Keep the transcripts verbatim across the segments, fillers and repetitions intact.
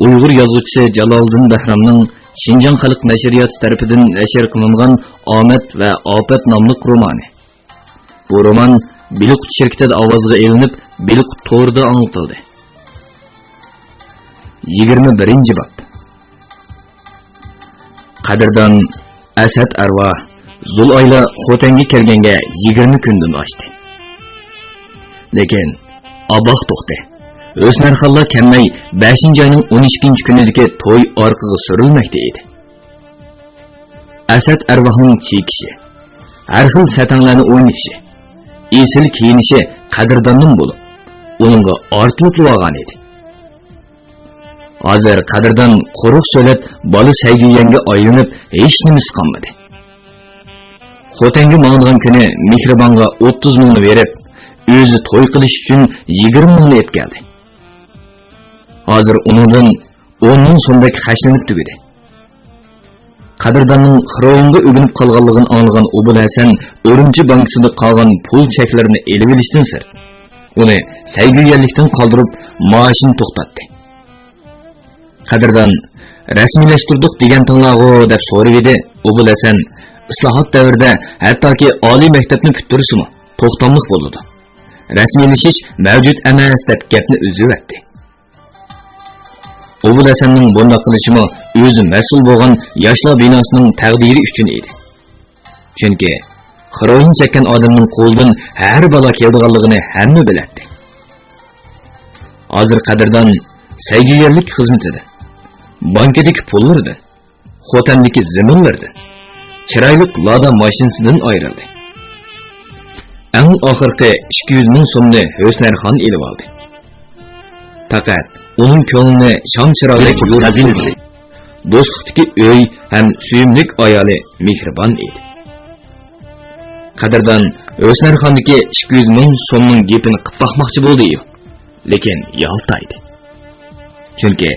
ئۇيغۇر يازغۇچىسى جالالىدىن بەھرامنىڭ شىنجاڭ خەلق نەشرىياتى تەرىپىدىن نەشر قىلىنغان ئامەت ۋە ئاپەت ناملىق رومانى. بۇ رومان بىلىقۇت شىركىتىدە ئاۋازغا ئېلىنىپ، بىلىقۇت تورىدا ئاڭلىتىلدى. يىگىرمە بىرىنچى باب. قەدىردان ئەسەت ئەرۋاھ زۇلئايلا خوتەنگە كەلگەنگە يىگىرمە كۈندىن ئاشتى. لېكىن ئاباق توختى. ھۆسنەرخانلار كەلمەي، بەشىنچى ئاينىڭ ئون ئىككىنچى كۈنىدىكى توي ئارقىغا سۈرۈلمەكتە ئىدى. ئەسەت ئەرۋاھنىڭ چېكىشى، ھەر خىل سەتەڭلەرنى ئوينىشى، ئېسىل كىيىنىشى قەدىرداندىن بولۇپ، ئۇنىڭغا ئارتىلىپلا بارغان ئىدى. ھازىر قەدىردان قۇرۇق سۆلەت بالا سەيگۈيەنگە ئايلىنىپ، ھېچنېمىسى قالمىدى. خوتەنگە ماڭىدىغان كۈنى مېھرىبانغا ئوتتۇز مىڭنى بېرىپ، ئۆزى توي قىلىش ئۈچۈن يىگىرمە مىڭنى ئېلىپ كەلدى. ھازىر ئۇنىڭدىن ئون مىڭ سومدەك خەجلىنىپ تۈگىدى. قەدىرداننىڭ خىروئىنغا ئۆگىنىپ قالغانلىقىنى ئاڭلىغان ئوبۇلھەسەن ئۈرۈمچى بانكىسىدا قالغان پۇل چەكلىرىنى ئېلىۋېلىشتىن سىرت، ئۇنى سەيگۈيەنلىكتىن قالدۇرۇپ، مائاشىنى توختاتتى. قەدىردان، «رەسمىيلەشتۈردۇق دېگەنتىڭلارغۇ؟» دەپ سورىۋىدى. ئوبۇلھەسەن، «ئىسلاھات دەۋرىدە ھەتتاكى ئالىي مەكتەپنى پۈتتۈرسىمۇ، توختاملىق بولىدۇ. رەسمىيلىشىش مەۋجۇت ئەمەس» دەپ گەپنى ئۈزۈۋەتتى. ئوبۇلھەسەننىڭ بۇنداق قىلىشىمۇ ئۆزى مەسئۇل بولغان ياشلار بىناسىنىڭ تەقدىرى ئۈچۈن ئىدى. چۈنكى خىروئىن چەككەن ئادەمنىڭ قولىدىن ھەر بالا كېلىدىغانلىقىنى ھەممە بىلەتتى. ھازىر قەدىردان سەيگۈيەنلىك خىزمىتىدە، بانكىدىكى پۇللىرىدىن، خوتەندىكى زېمىنلىرىدىن، چىرايلىق لادا ماشىنىسىدىن ئايرىلدى. ئەڭ ئاخىرقى ئىككى يۈز مىڭ سومنى ھۆسنەرخان ئېلىۋالدى. پەقەت ئۇنىڭ كۆڭلىنى شام چىراغدەك يورۇتقۇزدى. دوستلۇقتىكى ئۆي ھەم سۆيۈملۈك ئايالى مېھرىبان ئىدى. قەدىردان ھۆسنەرخاندىكى ئىككى يۈز مىڭ سومنىڭ گېپىنى قىپ باقماقچى بولدى-يۇ، لېكىن يالتايدى. چۈنكى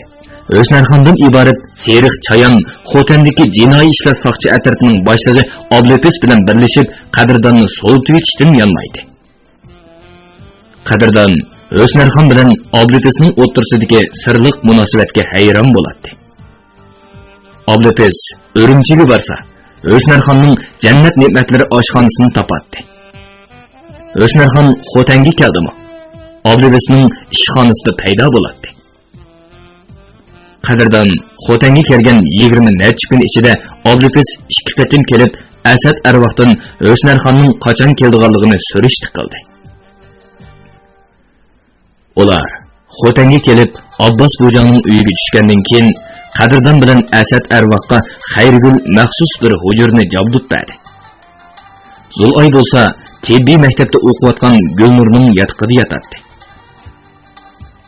ھۆسنەرخاندىن ئىبارەت سېرىق چايان خوتەندىكى جىنايى ئىشلار ساقچى ئەترىتىنىڭ باشلىقى ئابلىپىس بىلەن بىرلىشىپ قەدىرداننى سولىتىۋېتىشتىن يانمايدى. قەدىردان ھۆسنەرخان بىلەن ئابلىپىسنىڭ ئوتتۇرىسىدىكى سىرلىق مۇناسىۋەتكە ھەيران بولاتتى. ئابلىپىس ئۈرۈمچىگە بارسا، ھۆسنەرخاننىڭ جەننەت نېمەتلىرى ئاشخانىسىنى تاپاتتى. ھۆسنەرخان خوتەنگە كەلدىمۇ، ئابلىپىسنىڭ ئىشخانىسىدا پەيدا بولاتتى. قەدىردان خوتەنگە كەلگەن يىگىرمە نەچچە كۈن ئىچىدە ئابلىپىس ئىككى قېتىم كېلىپ، ئەسەت ئەرۋاھتىن ھۆسنەرخاننىڭ قاچان كېلىدىغانلىقىنى سۈرۈشتە قىلدى. ئۇلار خوتەنگە كېلىپ، ئابباس بوجاڭنىڭ ئۆيىگە چۈشكەندىن كېيىن، قەدىردان بىلەن ئەسەت ئەرۋاھقا خەيرىگۈل مەخسۇس بىر ھۇجرىنى جابدۇپ بەردى. زۇلئاي بولسا تېببىي مەكتەپتە ئوقۇۋاتقان گۈلنۇرنىڭ ياتىقىدا ياتاتتى.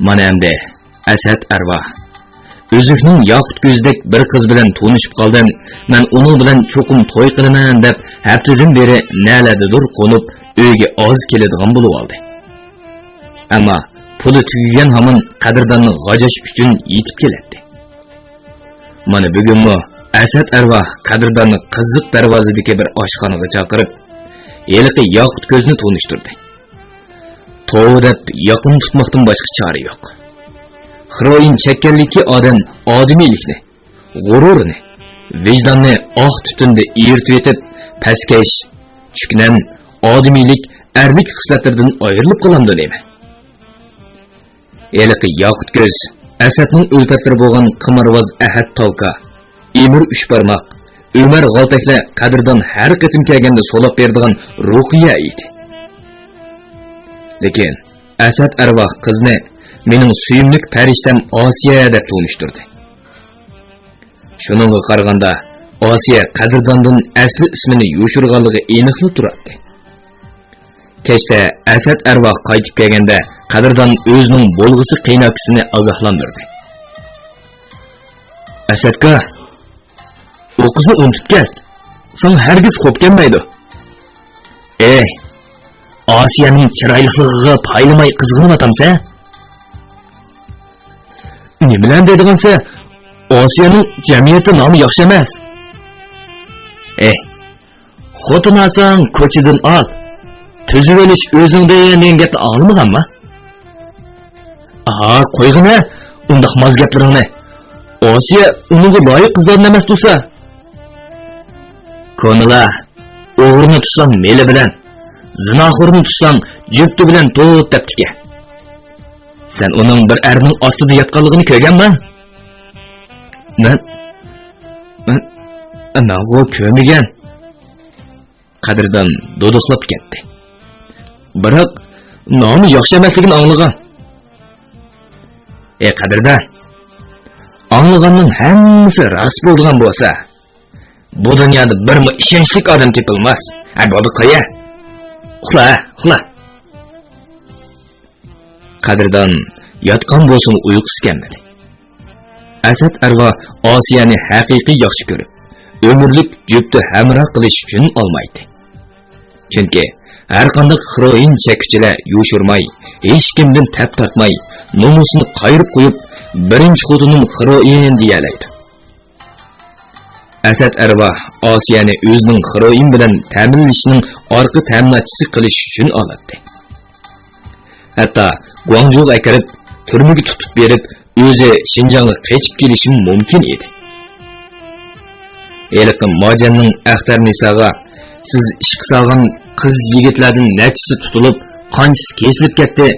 مانا ئەمدى ئەسەت ئەرۋاھ، ئۈزۈكنىڭ ياقۇت كۆزىدەك بىر قىز بىلەن تونۇشۇپ قالدىم، مەن ئۇنىڭ بىلەن چوقۇم توي قىلىمەن دەپ، ھەپتىدىن بېرى نەلەردىدۇر قونۇپ، ئۆيگە ئاز كېلىدىغان بولۇۋالدى. ئەمما پۇلى تۈگىگەن ھامان قەدىرداننى غاجاش ئۈچۈن يېتىپ كېلەتتى. مانا بۈگۈنمۇ ئەسەت ئەرۋاھ قەدىرداننى قىزىق دەرۋازىدىكى بىر ئاشخانىغا چاقىرىپ، ھېلىقى ياقۇت كۆزنى تونۇشتۇردى. توۋا دەپ ياقىنى تۇتماقتىن باشقا چارە يوق. خىروئىن چەككەنلىكى ئادەم ئادىمىيلىكنى، غۇرۇرىنى، ۋىجداننى ئاق تۈتۈندە ئېرىتىۋېتىپ، پەسكەش، چۈكنەم، ئادىمىيلىك، ئەرلىك خىسلەتلىرىدىن ئايرىلىپ قالامدۇ نېمە؟ ھېلىقى ياقۇت كۆز، ئەسەتنىڭ ئۈلپەتلىرى بولغان قىمارۋاز ئەھەت تاۋكا، ئېمىر ئۈچبارماق، ئۆمەر غالتەكلەر قەدىردان ھەر قېتىم كەلگەندە سولاپ بېرىدىغان رۇقىيە ئىدى. لېكىن ئەسەت ئەرۋاھ قىزنى مېنىڭ سۆيۈملۈك پەرىشتەم ئاسىيە دەپ تونۇشتۇردى. شۇنىڭغا قارىغاندا، ئاسىيە قەدىرداندىن ئەسلى ئىسمىنى يوشۇرغانلىقى ئېنىقلا تۇراتتى. كەچتە ئەسەت ئەرۋاھ قايتىپ كەلگەندە، قەدىردان ئۆزىنىڭ بولغۇسى قېيىنئاكىسىنى ئاگاھلاندۇردى. ئەسەتكا، ئۇ قىزنى ئۇنتۇپ كەت. ساڭا ھەرگىز خوپ كەلمەيدۇ. ئەي، ئاسىيەنىڭ چىرايلىقلىقىغا پايلىماي قىزغىنىۋاتامسەن؟ نېمىلەرنى دەيدىغانسەن؟ ئاسىيەنىڭ جەمئىيەتتە نامى ياخشى ئەمەس. ئەي، خوتۇن ئالساڭ كوچىدىن ئال، تۈزۈۋېلىش ئۆزۈڭدىن دېگەن گەپنى ئاڭلىمىغانما؟ ئاھا، قويغىنە ئۇنداق ماز گەپلىرىڭنى. ئاسىيە ئۇنىڭغا لايىق قىزلاردىن ئەمەس تۇرسا. كونىلار، ئوغرىنى تۇتساڭ مېلى بىلەن، زىناخورنى تۇتساڭ جۈپتى بىلەن تۇت دەپتىكەن. سەن ئۇنىڭ بىر ئەرنىڭ ئاستىدا ياتقانلىقىنى كۆرگەنمۇ؟ مەن، مەن، مەنغۇ كۆرمىگەن. قەدىردان دۇدۇقلاپ كەتتى. بىراق، نامى ياخشى ئەمەسلىكىنى ئاڭلىغان. ئەي قەدىردان، ئاڭلىغاننىڭ ھەممىسى راست بولىدىغان بولسا، بۇ دۇنيادا بىرمۇ ئىشەنچلىك ئادەم تېپىلماس. ھە، بولدى، قويە. ئۇخلا، ئۇخلا. قەدىردان ياتقان بولسىمۇ ئۇيقۇسى كەلمىدى. ئەسەت ئەرۋاھ ئاسىيەنى ھەقىقىي ياخشى كۆرۈپ، ئۆمۈرلۈك جۈپتە ھەمراھ قىلىش ئۈچۈن ئالمايتتى. چۈنكى ھەرقانداق خىروئىن چەككۈچىلەر يوشۇرماي، ھېچكىمدىن تەپ تارتماي، نومۇسىنى قايرىپ قويۇپ، بىرىنچى خوتۇنۇم خىروئىن دېيەلەيدۇ. ئەسەت ئەرۋاھ ئاسىيەنى ئۆزىنىڭ خىروئىن بىلەن تەمىنلىشىنىڭ ئارقا تەمىناتچىسى قىلىش ئۈچۈن ئالاتتى. ھەتتا گۇاڭجۇغا ئەكىرىپ، تۈرمىگە تۇتۇپ بېرىپ، ئۆزى شىنجاڭغا قېچىپ كېلىشىمۇ مۇمكىن ئىدى. ھېلىقى ماجەننىڭ ئەختەرنىساغا، سىز ئىشقا سالغان قىز يىگىتلەردىن نەچچىسى تۇتۇلۇپ، قانچىسى كېسىلىپ كەتتى،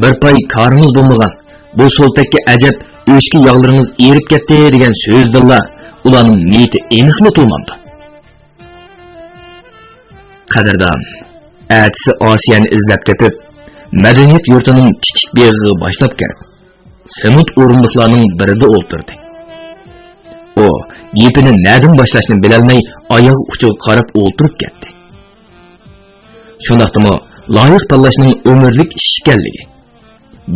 بىر پاي كارىڭىز بولمىغان، بۇ سولتەككە ئەجەب ئۆچكە ياغلىرىڭىز ئېرىپ كەتتى دېگەن سۆزدىنلا ئۇلارنىڭ نىيىتى ئېنىقلا تۇرمامدۇ؟ قەدىردان ئەتىسى ئاسىيەنى ئىزدەپ تېپىپ، مەدەنىيەت يۇرتىنىڭ كىچىك بېغىغا باشلاپ كىرىپ، سېمونت ئورۇندۇقلارنىڭ بىرىدە ئولتۇردى. ئۇ گېپىنى نەدىن باشلاشنى بىلەلمەي، ئاياغ ئۇچىغا قاراپ ئولتۇرۇپ كەتتى. شۇنداقتىمۇ لايىق تاللاشنىڭ ئۆمۈرلۈك ئىش ئىكەنلىكى،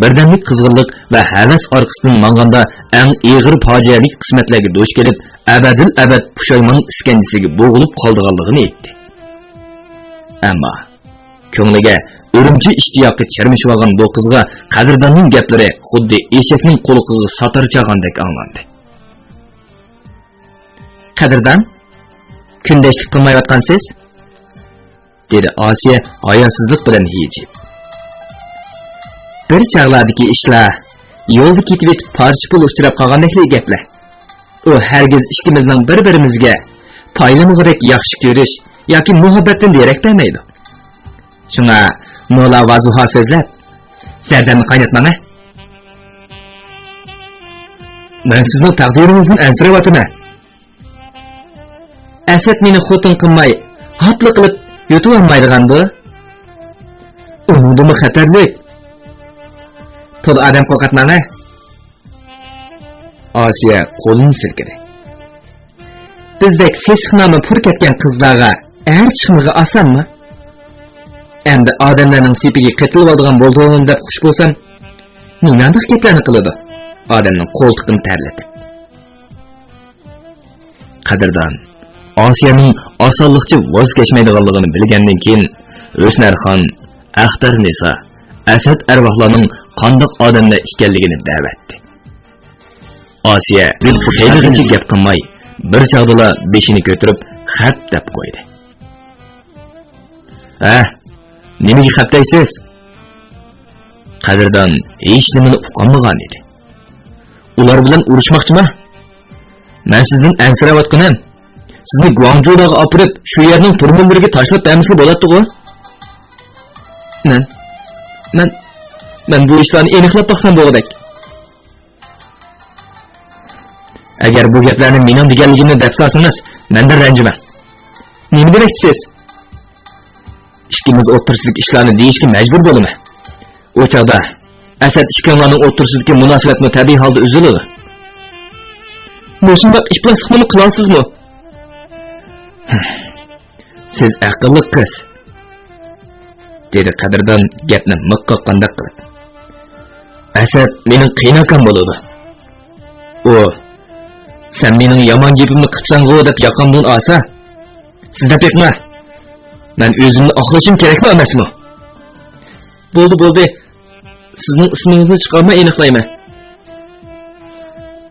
بىردەملىك قىزغىنلىق ۋە ھەۋەس ئارقىسىدىن ماڭغاندا ئەڭ ئېغىر پاجىئەلىك قىسمەتلەرگە دۇچ كېلىپ، ئەبەدىل ئەبەد پۇشايمان ئىسكەنجىسىگە بوغۇلۇپ قالىدىغانلىقىنى ئېيتتى. ئەمما كۆڭلىگە ئۈرۈمچى ئىشتىياقى چىرمىشىۋالغان بۇ قىزغا قەدىرداننىڭ گەپلىرى خۇددى ئېشەكنىڭ قۇلىقىغا ساتار چالغاندەك ئاڭلاندى. قەدىردان، كۈندەشلىك قىلمايۋاتقانسىز؟ دېدى ئاسىيە ھاياسىزلىق بىلەن ھىجىيىپ. بىر چاغلاردىكى ئىشلار، يولدا كېتىۋېتىپ پارچە پۇل ئۇچراپ قالغاندەكلا گەپلەر. ئۇ ھەرگىز ئىككىمىزنىڭ بىر-بىرىمىزگە پايلىمىغۇدەك ياخشى كۆرۈش ياكى مۇھەببەتتىن دېرەك بەرمەيدۇ. شۇڭا نولا ۋازۇھا سۆزلەپ، زەردەمنى قايناتماڭە. مەن سىزنىڭ تەقدىرىڭىزدىن ئەنسىرەۋاتىمەن. ئەسەت مېنى خوتۇن قىلماي، ھاپلا قىلىپ يۇتۇۋالمايدىغاندۇ؟ ئۇنىڭدىنمۇ خەتەرلىك. تولا ئادەم قورقاتماڭە. ئاسىيە قولىنى سىلكىدى. بىزدەك سېسىق نامى پۇر كەتكەن قىزلارغا ئەر چىقمىقى ئاسانمۇ؟ ئەمدى ئادەملەرنىڭ سېپىگە قېتىلىۋالىدىغان بولدۇم دەپ خۇش بولسام، نېمانداق گەپلەرنى قىلىدۇ؟ ئادەمنىڭ قولتۇقىنى تەرلىتىپ. قەدىردان ئاسىيەنىڭ ئاسانلىقچە ۋاز كەچمەيدىغانلىقىنى بىلگەندىن كېيىن، ھۆسنەرخان، ئەختەرنىسا، ئەسەت ئەرۋاھلارنىڭ قانداق ئادەملەر ئىكەنلىكىنى دەۋەتتى. ئاسىيە بىر خېلىغىچە گەپ قىلماي، بىر چاغدىلا بېشىنى كۆتۈرۈپ، خەپ دەپ قويدى. ھە، نېمىگە خەپ دەيسىز؟ قەدىردان ھېچنېمىنى ئۇقالمىغان ئىدى. ئۇلار بىلەن ئۇرۇشماقچىما؟ مەن سىزدىن ئەنسىرەۋاتقىنىم، سىزنى گۇاڭجۇلارغا ئاپىرىپ، شۇ يەرنىڭ تۈرمىلىرىگە تاشلاپ بەرمىسىلا بولاتتىغۇ؟ مەن، مەن، مەن بۇ ئىشلارنى ئېنىقلاپ باقسام بولغۇدەك. ئەگەر بۇ گەپلەرنى مېنىڭ دېگەنلىكىمنى دەپ سالسىڭىز، مەندىن رەنجىمەڭ. نېمە دېمەكچىسىز؟ ئىككىمىز ئوتتۇرىسىدىكى ئىشلارنى دېيىشكە مەجبۇر بولىمەن. ئۇ چاغدا ئەسەت ئىككىڭلارنىڭ ئوتتۇرىسىدىكى مۇناسىۋەتمۇ تەبىئىي ھالدا ئۈزۈلىدۇ. مۇشۇنداق ئىپلاسلىقنىمۇ قىلارسىزمۇ؟ سىز ئەقىللىق قىز، دېدى قەدىردان گەپنى مىق قاققاندەك قىلىپ. ئەسەت مېنىڭ قېيىنئاكام بولىدۇ. ئۇ، سەن مېنىڭ يامان گېپىمنى قىپسەنغۇ دەپ ياقامدىن ئالسا، سىز دەپ بېقىڭە. مەن ئۆزۈمنى ئاقلىشىم كېرەكمۇ ئەمەسمۇ؟ بولدى، بولدى. سىزنىڭ ئىسمىڭىزنى چىقارماي ئېنىقلايمەن.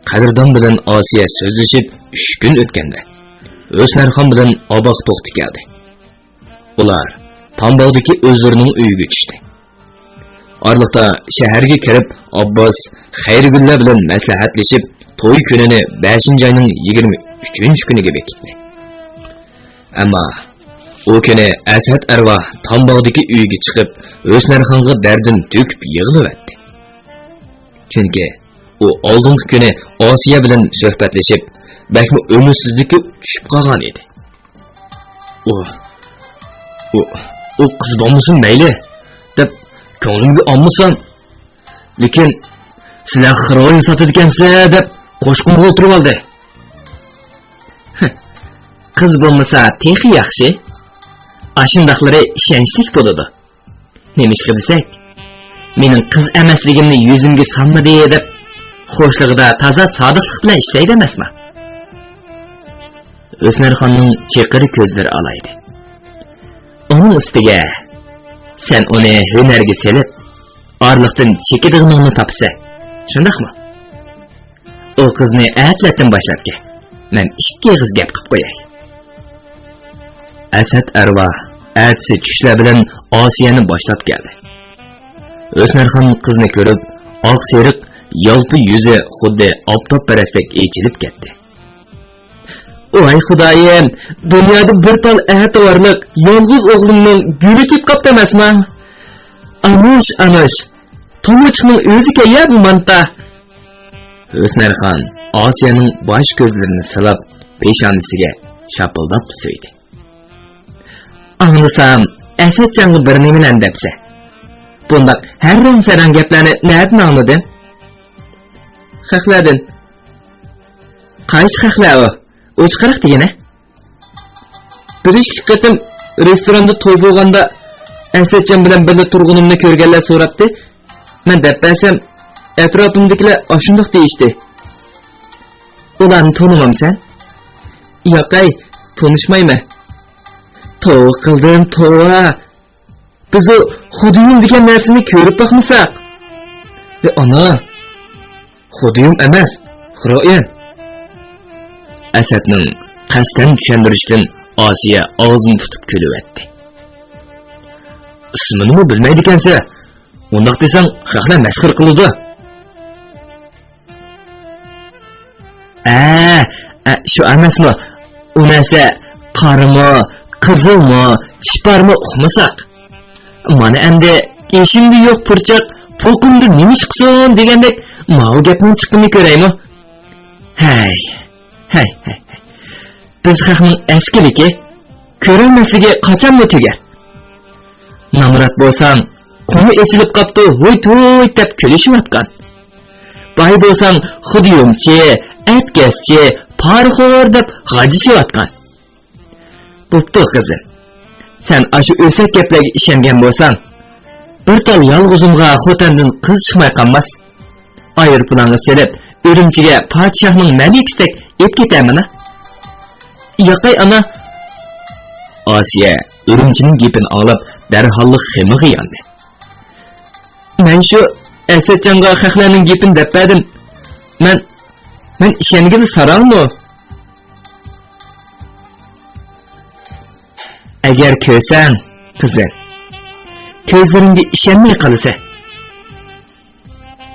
قەدىردان بىلەن ئاسىيە سۆزلىشىپ ئۈچ كۈن ئۆتكەندە، ھۆسنەرخان بىلەن ئاباق توختى كەلدى. ئۇلار تامباغدىكى ئۆزلىرىنىڭ ئۆيىگە چۈشتى. ئارىلىقتا شەھەرگە كىرىپ، ئابباس خەيرىگۈللە بىلەن مەسلىھەتلىشىپ، توي كۈنىنى بەشىنچى ئاينىڭ يىگىرمە ئۈچىنچى كۈنىگە بېكىتتى. ئەمما ئۇ كۈنى ئەسەت ئەرۋاھ تامباغدىكى ئۆيىگە چىقىپ، ھۆسنەرخانغا دەردىنى تۆكۈپ يىغلىۋەتتى. چۈنكى ئۇ ئالدىنقى كۈنى ئاسىيە بىلەن سۆھبەتلىشىپ، بەكمۇ ئۈمىدسىزلىككە چۈشۈپ قالغان ئىدى. ئۇ، ئۇ، ئۇ قىز بولمىسۇن مەيلى، دەپ كۆڭلۈمگە ئالمىسام، لېكىن سىلەر خىروئىن ساتىدىكەنسىلەر دەپ قوشقۇمغا ئولتۇرۇۋالدى. قىز بولمىسا تېخى ياخشى. ئاشۇنداقلىرى ئىشەنچلىك بولىدۇ. نېمىشقا دېسەك، مېنىڭ قىز ئەمەسلىكىمنى يۈزۈمگە سالمىدى دەپ، خوشلۇقىدا تازا سادىقلىق بىلەن ئىشلەيدۇ ئەمەسما؟ ھۆسنەرخاننىڭ چېقىر كۆزلىرى ئالايدى. ئۇنىڭ ئۈستىگە، سەن ئۇنى ھۈنەرگە سېلىپ، ئارىلىقتىن چېكىدىغىنىڭنى تاپىسەن، شۇنداقمۇ؟ ئۇ قىزنى ئەتىلەتتىن باشلاپ كەل. مەن ئىككى ئېغىز گەپ قىپ قوياي. ئەسەت ئەرۋاھ ئەتىسى چۈشلەر بىلەن ئاسىيەنى باشلاپ كەلدى. ھۆسنەرخان قىزنى كۆرۈپ، ئاق سېرىق يالپا يۈزى خۇددى ئاپتاپپەرەستەك ئېچىلىپ كەتتى. ۋاي خۇدايىم، دۇنيادا بىر تال ئەتىۋارلىق يالغۇز ئوغلۇمنىڭ گۈلى كېلىپ قاپتۇ ئەمەسما؟ ئانىش، ئانىش، تومۇچۇقنىڭ ئۆزىكەن يا بۇ مانتا. ھۆسنەرخان ئاسىيەنىڭ باش كۆزلىرىنى سىلاپ، پېشانىسىگە شاپىلداپ سۆيدى. ئاڭلىسام، ئەسەتجانغا بىر نېمىلەرنى دەپسەن. بۇنداق ھەررىڭ-سەررىڭ گەپلەرنى نەدىن ئاڭلىدىڭ؟ خەقلەردىن. قايسى خەقلەر ئۇ؟ ئوچۇقراق دېگىنە. بىر ئىككى قېتىم رېستوراندا توي بولغاندا، ئەسەتجان بىلەن بىللە تۇرغىنىمنى كۆرگەنلەر سوراپتۇ. مەن دەپ بەرسەم، ئەتراپىمدىكىلەر ئاشۇنداق دېيىشتى. ئۇلارنى تونۇمامسەن؟ ياقەي، تونۇشمايمەن. توۋا قىلدىم، توۋا. بىز ئۇ خۇدىيۇم دېگەن نەرسىنى كۆرۈپ باقمىساق. ئى ئانا، خۇدىيۇم ئەمەس، خۇرائىن. ئەسەتنىڭ قەستەن چۈشەندۈرۈشىدىن ئاسىيە ئاغزىنى تۇتۇپ كۈلۈۋەتتى. ئىسمىنىمۇ بىلمەيدىكەنسەن، ئۇنداق دېسەڭ خەقلەر مەسخىرە قىلىدۇ. ئە، ئە، شۇ ئەمەسمۇ؟ ئۇ نەرسە قارىمۇ، قىزىلمۇ، ئىپارمۇ ئۇقمىساق. مانا ئەمدى ئېشىمدە يوق پۇرچاق، پوقۇمدا نېمە چىقسۇن دېگەندەك ماۋۇ گەپنىڭ چىققىنىنى كۆرەيمۇ؟ ھەي، ھەي، ھەي، ھەي. بىز خەقنىڭ ئەسكىلىكى، كۆرەلمەسلىكى قاچانمۇ تۈگەر؟ نامرات بولساڭ، قۇمى ئېچىلىپ قاپتۇ، ھۇيت-ھۇيت دەپ كۈلۈشۈۋاتقان. باي بولساڭ، خۇدىيۇمچى، ئەتكەسچى، پارىخور دەپ غاجىشىۋاتقان. بوپتۇ، قىزىم. سەن ئاشۇ ئۆسەك گەپلەرگە ئىشەنگەن بولساڭ، بىر تال يالغۇزۇمغا خوتەندىن قىز چىقماي قالماس. ئايروپىلانغا سېلىپ، ئۈرۈمچىگە پادىشاھنىڭ مەلىكىسىدەك ئېلىپ كېتەمىنا؟ ياقەي ئانا! ئاسىيە ئۈرۈمچىنىڭ گېپىنى ئاڭلاپ، دەرھاللا خېمىغا ياندى. مەن شۇ ئەسەتجانغا خەقلەرنىڭ گېپىنى دەپ بەردىم. مەن، مەن ئىشەنگىلى ساراڭمۇ؟ ئەگەر كۆرسەڭ، قىزىم، كۆزلىرىڭگە ئىشەنمەي قالىسەن.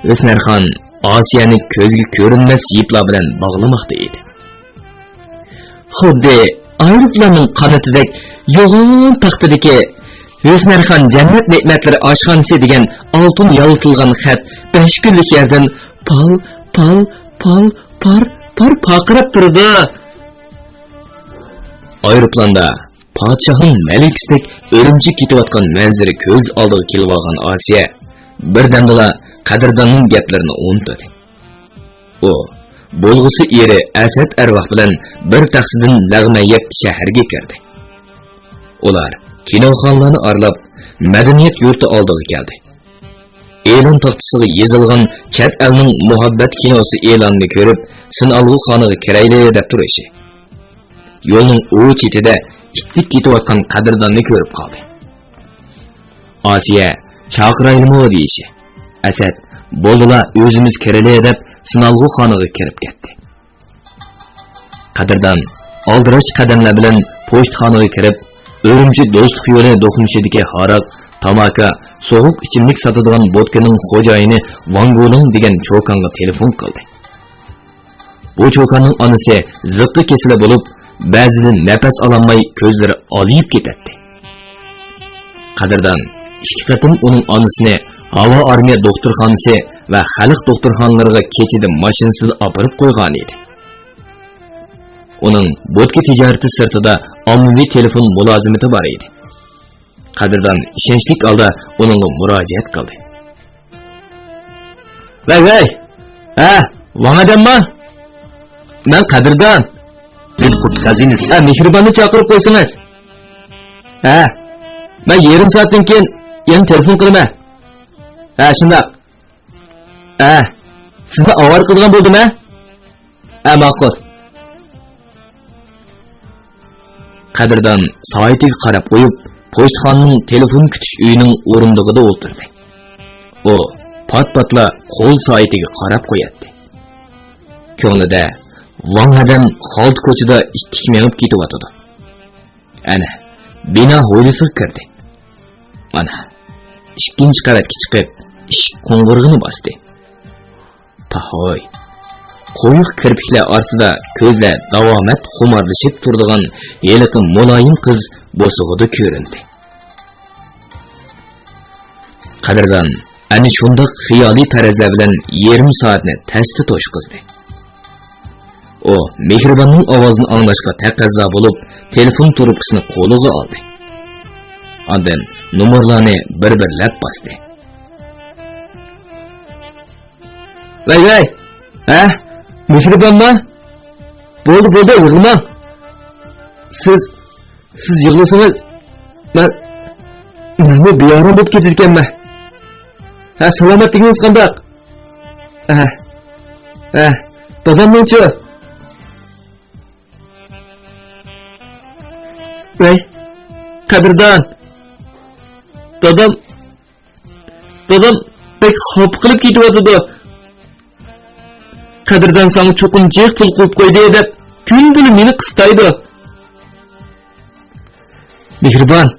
ھۆسنەرخان ئاسىيەنى كۆزگە كۆرۈنمەس يىپلار بىلەن باغلىماقتا ئىدى. خۇددى ئايروپىلاننىڭ قانىتىدەك يوغان تاختىدىكى ھۆسنەرخان جەننەت نېمەتلىرى ئاشخانىسى دېگەن ئالتۇن يالتىلغان خەت بەش كۈنلۈك يەردىن پال، پال، پال، پار، پار پارقىراپ تۇرىدۇ. ئايروپىلاندا پادىشاھنىڭ مەلىكىسىدەك ئۈرۈمچىگە كېتىۋاتقان مەنزىرە كۆز ئالدىغا كېلىۋالغان ئاسىيە بىردەمدىلا قەدىرداننىڭ گەپلىرىنى ئۇنتۇدى. ئۇ بولغۇسى ئېرى ئەسەت ئەرۋاھ بىلەن بىر تەخسىدىن لەغمەن يەپ شەھەرگە كىردى. ئۇلار كىنوخانىلارنى ئارىلاپ، مەدەنىيەت يۇرتى ئالدىغا كەلدى. ئېلان تاختىسىغا يېزىلغان چەت ئەلنىڭ مۇھەببەت كىنوسى ئېلانىنى كۆرۈپ، سىنئالغۇخانىغا كىرەيلى دەپ تۇرۇشى. يولنىڭ ئۇ چېتىدە ئىتتىك كېتىۋاتقان قەدىرداننى كۆرۈپ قالدى. ئاسىيە، چاقىرايلىمۇ دېيىشى. ئەسەت، بولدىلا، ئۆزىمىز كىرىلى دەپ سىنئالغۇخانىغا كىرىپ كەتتى. قەدىردان ئالدىراش قەدەملەر بىلەن پوچتىخانىغا كىرىپ، ئۈرۈمچى دوستلۇق يولى دوقمۇشىدىكى ھاراق، تاماكا، سوغۇق ئىچىملىك ساتىدىغان بوتكىنىڭ خوجايىنى ۋاڭ گۇلۇڭ دېگەن چوكانغا تېلېفون قىلدى. بۇ چوكاننىڭ ئانىسى زىققا كېسىلى بولۇپ، بەزىدىن نەپەس ئالالماي كۆزلىرى ئالىيىپ كېتەتتى. قەدىردان ئىككى قېتىم ئۇنىڭ ئانىسىنى ھاۋا ئارمىيە دوختۇرخانىسى ۋە خەلق دوختۇرخانىلىرىغا كېچىدە ماشىنىسىدا ئاپىرىپ قويغانىدى. ئۇنىڭ بوتكا تىجارىتى سىرتىدا ئاممىۋى تېلېفون مۇلازىمىتى بار ئىدى. قەدىردان ئىشەنچلىك ھالدا ئۇنىڭغا مۇراجىئەت قىلدى. ۋەي، ۋەي! ھە، ۋاڭ ئادەمما؟ مەن قەدىردان. بىز قۇرت خەزىنىسى. ھە، مېھرىباننى چاقىرىپ قويسىڭىز. ھە، مەن يېرىم سائەتتىن كېيىن يەنە تېلېفون قىلىمەن. ھە، شۇنداق. ھە، سىزنى ئاۋارە قىلىدىغان بولدۇم، ھە؟ ھە، ماقۇل. قەدىردان سائىتىگە قاراپ قويۇپ، پوچتىخانىنىڭ تېلېفون كۈتۈش ئۆيىنىڭ ئورۇندۇقىدا ئولتۇردى. ئۇ پات-پاتلا قول سائىتىگە قاراپ قوياتتى. كۆڭلىدە، ۋاڭ ھەدەم خالتا كوچىدا ئىتتىك مېڭىپ كېتىۋاتىدۇ. ئەنە، بىنا ھويلىسىغا كىردى. ئانا، ئىككىنچى قەۋەتكە چىقىپ، ئىشىك قوڭغۇرىقىنى باستى. پاھوي! قويۇق كىرپىكلەر ئارىسىدا كۆزلەر داۋامەت خۇمارلىشىپ تۇرىدىغان ھېلىقى مۇلايىم قىز بوسۇغىدا كۆرۈندى. قەدىردان ئەنە شۇنداق خىيالىي پەرەزلەر بىلەن يېرىم سائەتنى تەستە توشقۇزدى. ئۇ مېھرىباننىڭ ئاۋازىنى ئاڭلاشقا تەقەززا بولۇپ، تېلېفون تۇرۇپكىسىنى قولىغا ئالدى. ئاندىن نومۇرلارنى بىر-بىرلەپ باستى. ۋەي، ۋەي! ھە؟ مېھرىبانما؟ بولدى، بولدى، يىغلىماڭ. سىز، سىز يىغلىسىڭىز، مەن، مەنمۇ بىئارام بولۇپ كېتىدىكەنمەن. ھە، سالامەتلىكىڭىز قانداق؟ ھە، ھە، دادامنىڭچۇ؟ ۋەي، قەدىردان! دادام، دادام بەك خاپا قىلىپ كېتىۋاتىدۇ. قەدىردان ساڭا چوقۇم جىق پۇل قويۇپ قويدى دەپ كۈندىلا مېنى قىستايدۇ. مېھرىبان،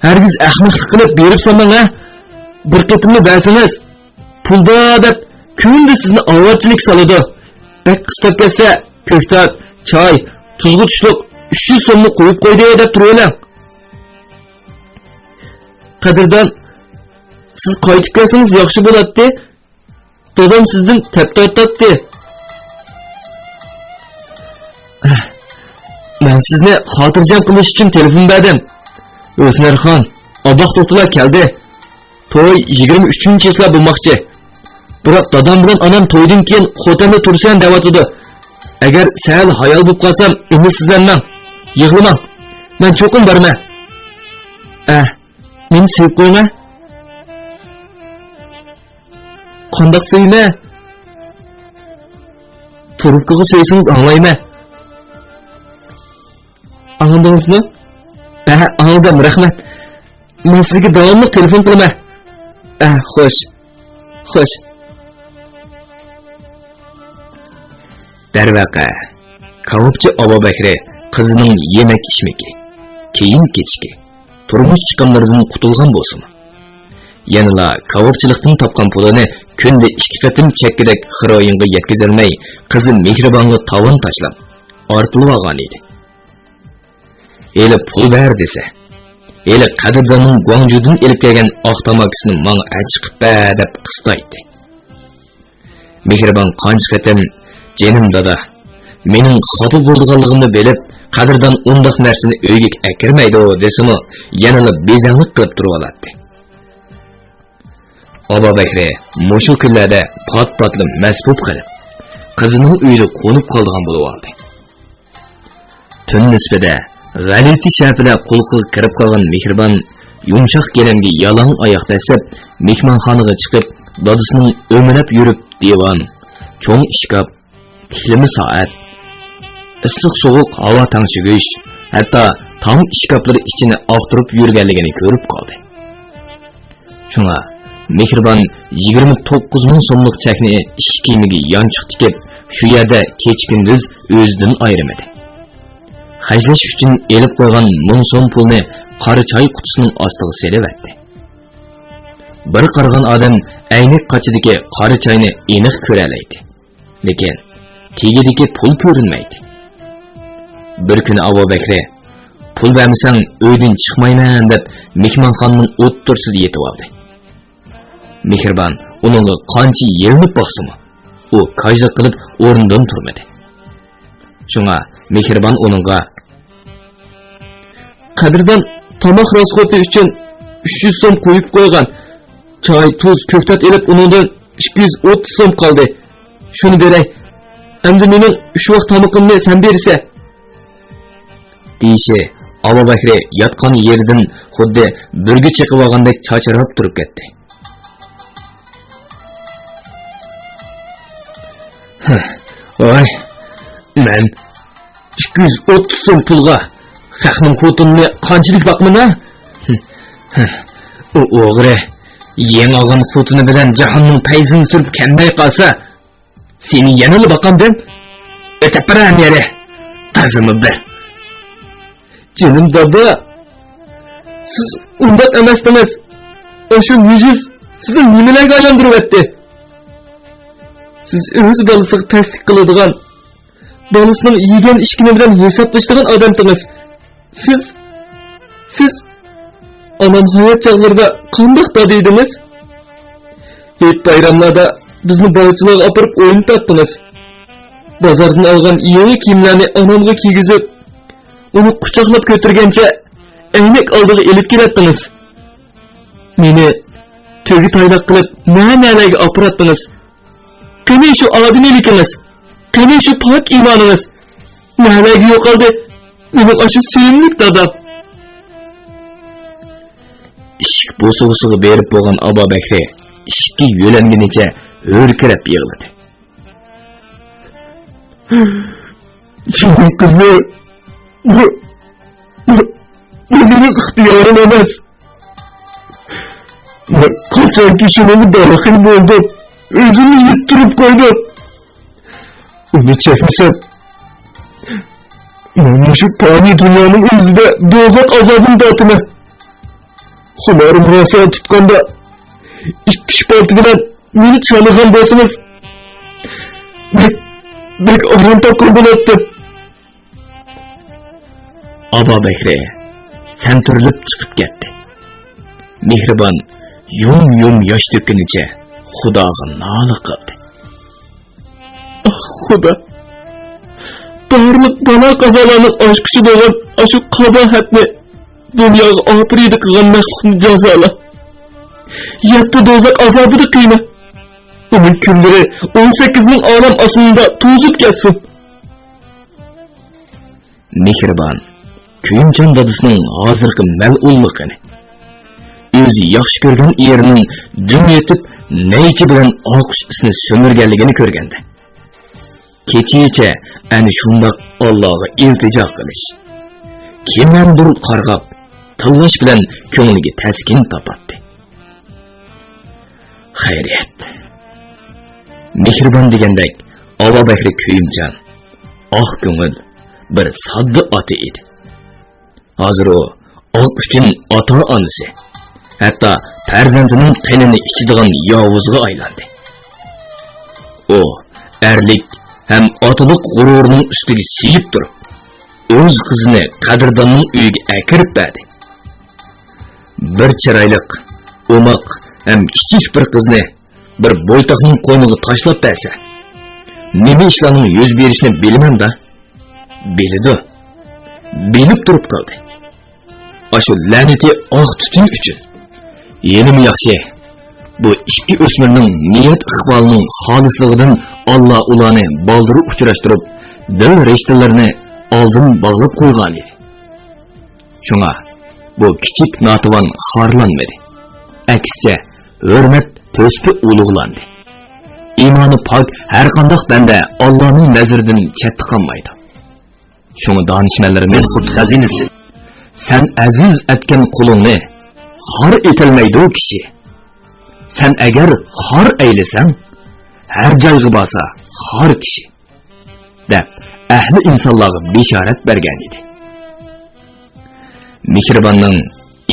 ھەرگىز ئەخمەقلىق قىلىپ بېرىپ سالماڭ ھە. بىر قېتىملا بەرسىڭىز، پۇل بار دەپ كۈندە سىزنى ئاۋارىچىلىككە سالىدۇ. بەك قىستاپ كەتسە، كۆكتات، چاي، تۇزغا تۇشلۇق ئۈچ يۈز سومنى قويۇپ قويدى دەپ تۇرۇۋېلىڭ. قەدىردان، سىز قايتىپ كەلسىڭىز ياخشى بولاتتى. دادام سىزدىن تەپ تارتاتتى. مەن سىزنى خاتىرجەم قىلىش ئۈچۈن تېلېفون بەردىم. ھۆسنەرخان، ئاباق دوختۇرلار كەلدى. توي يىگىرمە ئۈچىنچى چىسلا بولماقچى. بىراق دادام بىلەن ئانام تويدىن كېيىن خوتەندە تۇرىسەن دەۋاتىدۇ. ئەگەر سەل ھايال بولۇپ قالسام، ئۈمىدسىزلەنمەڭ. يىغلىماڭ. مەن چوقۇم بارىمەن. ئە، مېنى سۆيۈپ قويۇڭە. قانداق سۆيىمەن؟ تۇرۇپكىغا سۆيسىڭىز ئاڭلايمەن. ئاڭلىدىڭىزمۇ؟ ھە، ئاڭلىدىم، رەھمەت. مەن سىزگە داۋاملىق تېلېفون قىلىمەن. ھە، خوش. خوش. دەرۋەقە، كاۋاپچى ئابابەكرى قىزىنىڭ يېمەك-ئىچمىكى، كىيىم-كېچىكى، تۇرمۇش چىقىملىرىدىن قۇتۇلغان بولسىمۇ، يەنىلا كاۋاپچىلىقتىن تاپقان پۇلىنى كۈندە ئىككى قېتىم چەككىدەك خىرايىنغا يەتكۈزەلمەي، قىزى مېھرىبانغا تاۋان تاشلاپ، ئارتىلىۋالغانىدى. ھېلى پۇل بەر دېسە، ھېلى قەدىرداننىڭ گۇاڭجۇدىن ئېلىپ كەلگەن ئاق تاماكىسىنى ماڭا ئەچىقىپ بەر دەپ قىستايتتى. مېھرىبان قانچە قېتىم «جېنىم دادا، مېنىڭ خاپا بولىدىغانلىقىمنى بىلىپ، قەدىردان ئۇنداق نەرسىنى ئۆيگە ئەكىرمەيدۇ» دېسىمۇ، يەنىلا بېزەڭلىك قىلىپ تۇرۇۋالاتتى. ئابابەكرى مۇشۇ كۈنلەردە پات-پاتلا مەستۇرۇپ قېلىپ، قىزىنىڭ ئۆيىدە قونۇپ قالىدىغان بولۇۋالدى. تۈن نىسپىدە غەلىتە شەپىلەر قۇلىقىغا كىرىپ قالغان مېھرىبان يۇمشاق گىلەمگە يالاڭ ئاياق دەسسەپ، مېھمانخانىغا چىقىپ، دادىسىنىڭ ئۆمىلەپ يۈرۈپ دىۋان، چوڭ ئىشكاپ، تىكلىمە سائەت، ئىسسىق-سوغۇق ھاۋا تەڭشىگۈچ، ھەتتا تام ئىشكاپلىرى ئىچىنى ئاختۇرۇپ يۈرگەنلىكىنى كۆرۈپ قالدى. شۇڭا مېھرىبان يىگىرمە توققۇز مىڭ سوملۇق چەكنى ئىش كىيىمىگە يانچۇق تىكىپ، شۇ يەردە كېچە-كۈندۈز ئۆزىدىن ئايرىمىدى. خەجلەش ئۈچۈن ئېلىپ قويغان مىڭ سوم پۇلنى قارا چاي قۇتىسىنىڭ ئاستىغا سېلىۋەتتى. بىر قارىغان ئادەم ئەينەك قاچىدىكى قارا چاينى ئېنىق كۆرەلەيتتى. لېكىن تېگىدىكى پۇل كۆرۈنمەيتتى. بىر كۈنى ئابابەكرى، «پۇل بەرمىسەڭ ئۆيدىن چىقمايمەن» دەپ، مېھمانخانىنىڭ ئوتتۇرىسىدا يېتىۋالدى. مېھرىبان ئۇنىڭغا قانچە يېلىنىپ باقسىمۇ، ئۇ كاجلىق قىلىپ ئورنىدىن تۇرمىدى. شۇڭا مېھرىبان ئۇنىڭغا، «قەدىردان تاماق راسخوتى ئۈچۈن ئۈچ يۈز سوم قويۇپ قويغان. چاي، تۇز، كۆكتات ئېلىپ، ئۇنىڭدىن ئىككى يۈز ئوتتۇز سوم قالدى. شۇنى بېرەي. ئەمدى مېنىڭ ئۈچ ۋاق تامىقىمنى سەن بېرىسەن» دېيىشى ئابابەكرى ياتقان يېرىدىن خۇددى بۈرگە چېقىۋالغاندەك چاچراپ تۇرۇپ كەتتى. ۋاي، مەن ئىككى يۈز ئوتتۇز سوم پۇلغا خەقنىڭ خوتۇنىنى قانچىلىك باقىمەن ھە؟ ئۇ ئوغرى يېڭى ئالغان خوتۇنى بىلەن جاھاننىڭ پەيزىنى سۈرۈپ كەلمەي قالسا، سېنى يەنىلا باقامدىم؟ ئۆتۈپ بېرە نېرى. تازىمۇ بىر. جېنىم دادا، سىز ئۇنداق ئەمەستىڭىز. ئاشۇ مىجىز سىزنى نېمىلەرگە ئايلاندۇرۇۋەتتى؟ سىز ئۆز بالىسىغا تەسلىك قىلىدىغان، بالىسىنىڭ يېگەن ئىچكىنى بىلەن ھېسابلىشىدىغان ئادەمتىڭىز. سىز، سىز ئانام ھايات چاغلىرىدا قانداق دادا ئىدىڭىز؟ ھېيت بايراملاردا بىزنى باغچىلارغا ئاپىرىپ ئوينىتاتتىڭىز. بازاردىن ئالغان يېڭى كىيىملەرنى ئانامغا كىيگۈزۈپ، ئۇنى قۇچاقلاپ كۆتۈرگەنچە ئەينەك ئالدىغا ئېلىپ كېلەتتىڭىز. مېنى تۆگە تايلاق قىلىپ نە-نەلەرگە ئاپىراتتىڭىز. قېنى شۇ ئادىمىيلىكىڭىز؟ قېنى شۇ پاك ئىمانىڭىز؟ نەلەرگە يوقالدى مېنىڭ ئاشۇ سۆيۈملۈك دادام؟ ئىشىك بوسۇغىسىغا بېرىپ بولغان ئابابەكرى ئىشىككە يۆلەنگىنىچە ھۆركىرەپ يىغلىدى. جېنىم قىزىم، بۇ، بۇ، بۇ مېنىڭ ئىختىيارىم ئەمەس. مەن قاچانكى شۇنىڭغا داخىل بولدۇم، ئۆزۈمنى يىتتۈرۈپ قويدۇم. ئۇنى چەكمىسەم، مەن مۇشۇ پانىي دۇنيانىڭ ئۆزىدە دوزاخ ئازابىنى تارتىمەن. خۇمارىم راسا تۇتقاندا، ئىككى ئىش پالتا بىلەن مېنى چانىغان بولسىڭىز، بەك، بەك ئارام تاپقان بولاتتىم. ئابابەكرى سەنتۈرۈلۈپ چىقىپ كەتتى. مېھرىبان يۇم-يۇم ياش تۆككىنىچە خۇداغا نالە قىلدى. ئاھ، خۇدا! بارلىق بالا-قازالارنىڭ ئاچقۇچى بولغان ئاشۇ قاباھەتنى، دۇنياغا ئاپىرىدە قىلغان مەخلۇقنى جازالا. يەتتە دوزاخ ئازابىدا قىينا. ئۇنىڭ كۈنلىرى ئون سەككىز مىڭ ئالەم ئاسمىنىدا توزۇپ كەتسۇن. مېھرىبان كۆيۈمچان دادىسىنىڭ ھازىرقى مەلئۇنلۇقىنى، ئۆزى ياخشى كۆرگەن ئېرىنىڭ دۈم يېتىپ نەيچە بىلەن ئالقىش ئىسىنى سۈمۈرگەنلىكىنى كۆرگەندە، كېچىچە ئەنە شۇنداق ئاللاغا ئىلتىجا قىلىش، كىملەردۇر قارغاپ تىللاش بىلەن كۆڭلىگە تەسكىن تاپاتتى. خەيرىيەت. مېھرىبان دېگەندەك ئابابەكرى كۆيۈمچان، ئاق كۆڭۈل، بىر ساددا ئاتا ئىدى. ھازىر ئۇ ئاق ئۈچۈن ئاتا-ئانىسى، ھەتتا پەرزەنتىنىڭ قېنىنى ئىچىدىغان ياۋۇزغا ئايلاندى. ئۇ ئەرلىك ھەم ئاتىلىق غۇرۇرىنىڭ ئۈستىگە سىيىپ تۇرۇپ، ئۆز قىزىنى قەدىرداننىڭ ئۆيىگە ئەكىرىپ بەردى. بىر چىرايلىق، ئوماق ھەم كىچىك بىر قىزنى بىر بويتاقنىڭ قوينىغا تاشلاپ بەرسە، نېمە ئىشلارنىڭ يۈز بېرىشىنى بىلىمەن-دە. بىلىدۇ. بىلىپ تۇرۇپ قىلدى. ئاشۇ لەنىتى ئاق تۈتۈن ئۈچۈن. ھېلىمۇ ياخشى، بۇ ئىككى ئۆسمۈرنىڭ نىيەت ئىقبالىنىڭ خالىسلىقىدىن ئاللا ئۇلارنى بالدۇر ئۇچراشتۇرۇپ، دىل رىشتىلىرىنى ئالدىن باغلاپ قويغانىدى. شۇڭا بۇ كىچىك ناتىۋان خارلانمىدى. ئەكسىچە، ھۆرمەت تۆسپى ئۇلۇغلاندى. ئىمانى پاك ھەرقانداق بەندە ئاللانىڭ نەزىرىدىن چەتتە قالمايدۇ. شۇڭا دانىشمەنلىرىمىز، مەلكۇت خەزىنىسى، سەن ئەزىز ئەتكەن قۇلۇڭنى خار ئېتەلمەيدۇ كىشى. سەن ئەگەر خار ئەيلىسەڭ، ھەر جايغا بارسا خار كىشى، دەپ ئەھلى ئىنسانلارغا بېشارەت بەرگەن ئىدى. مېھرىباننىڭ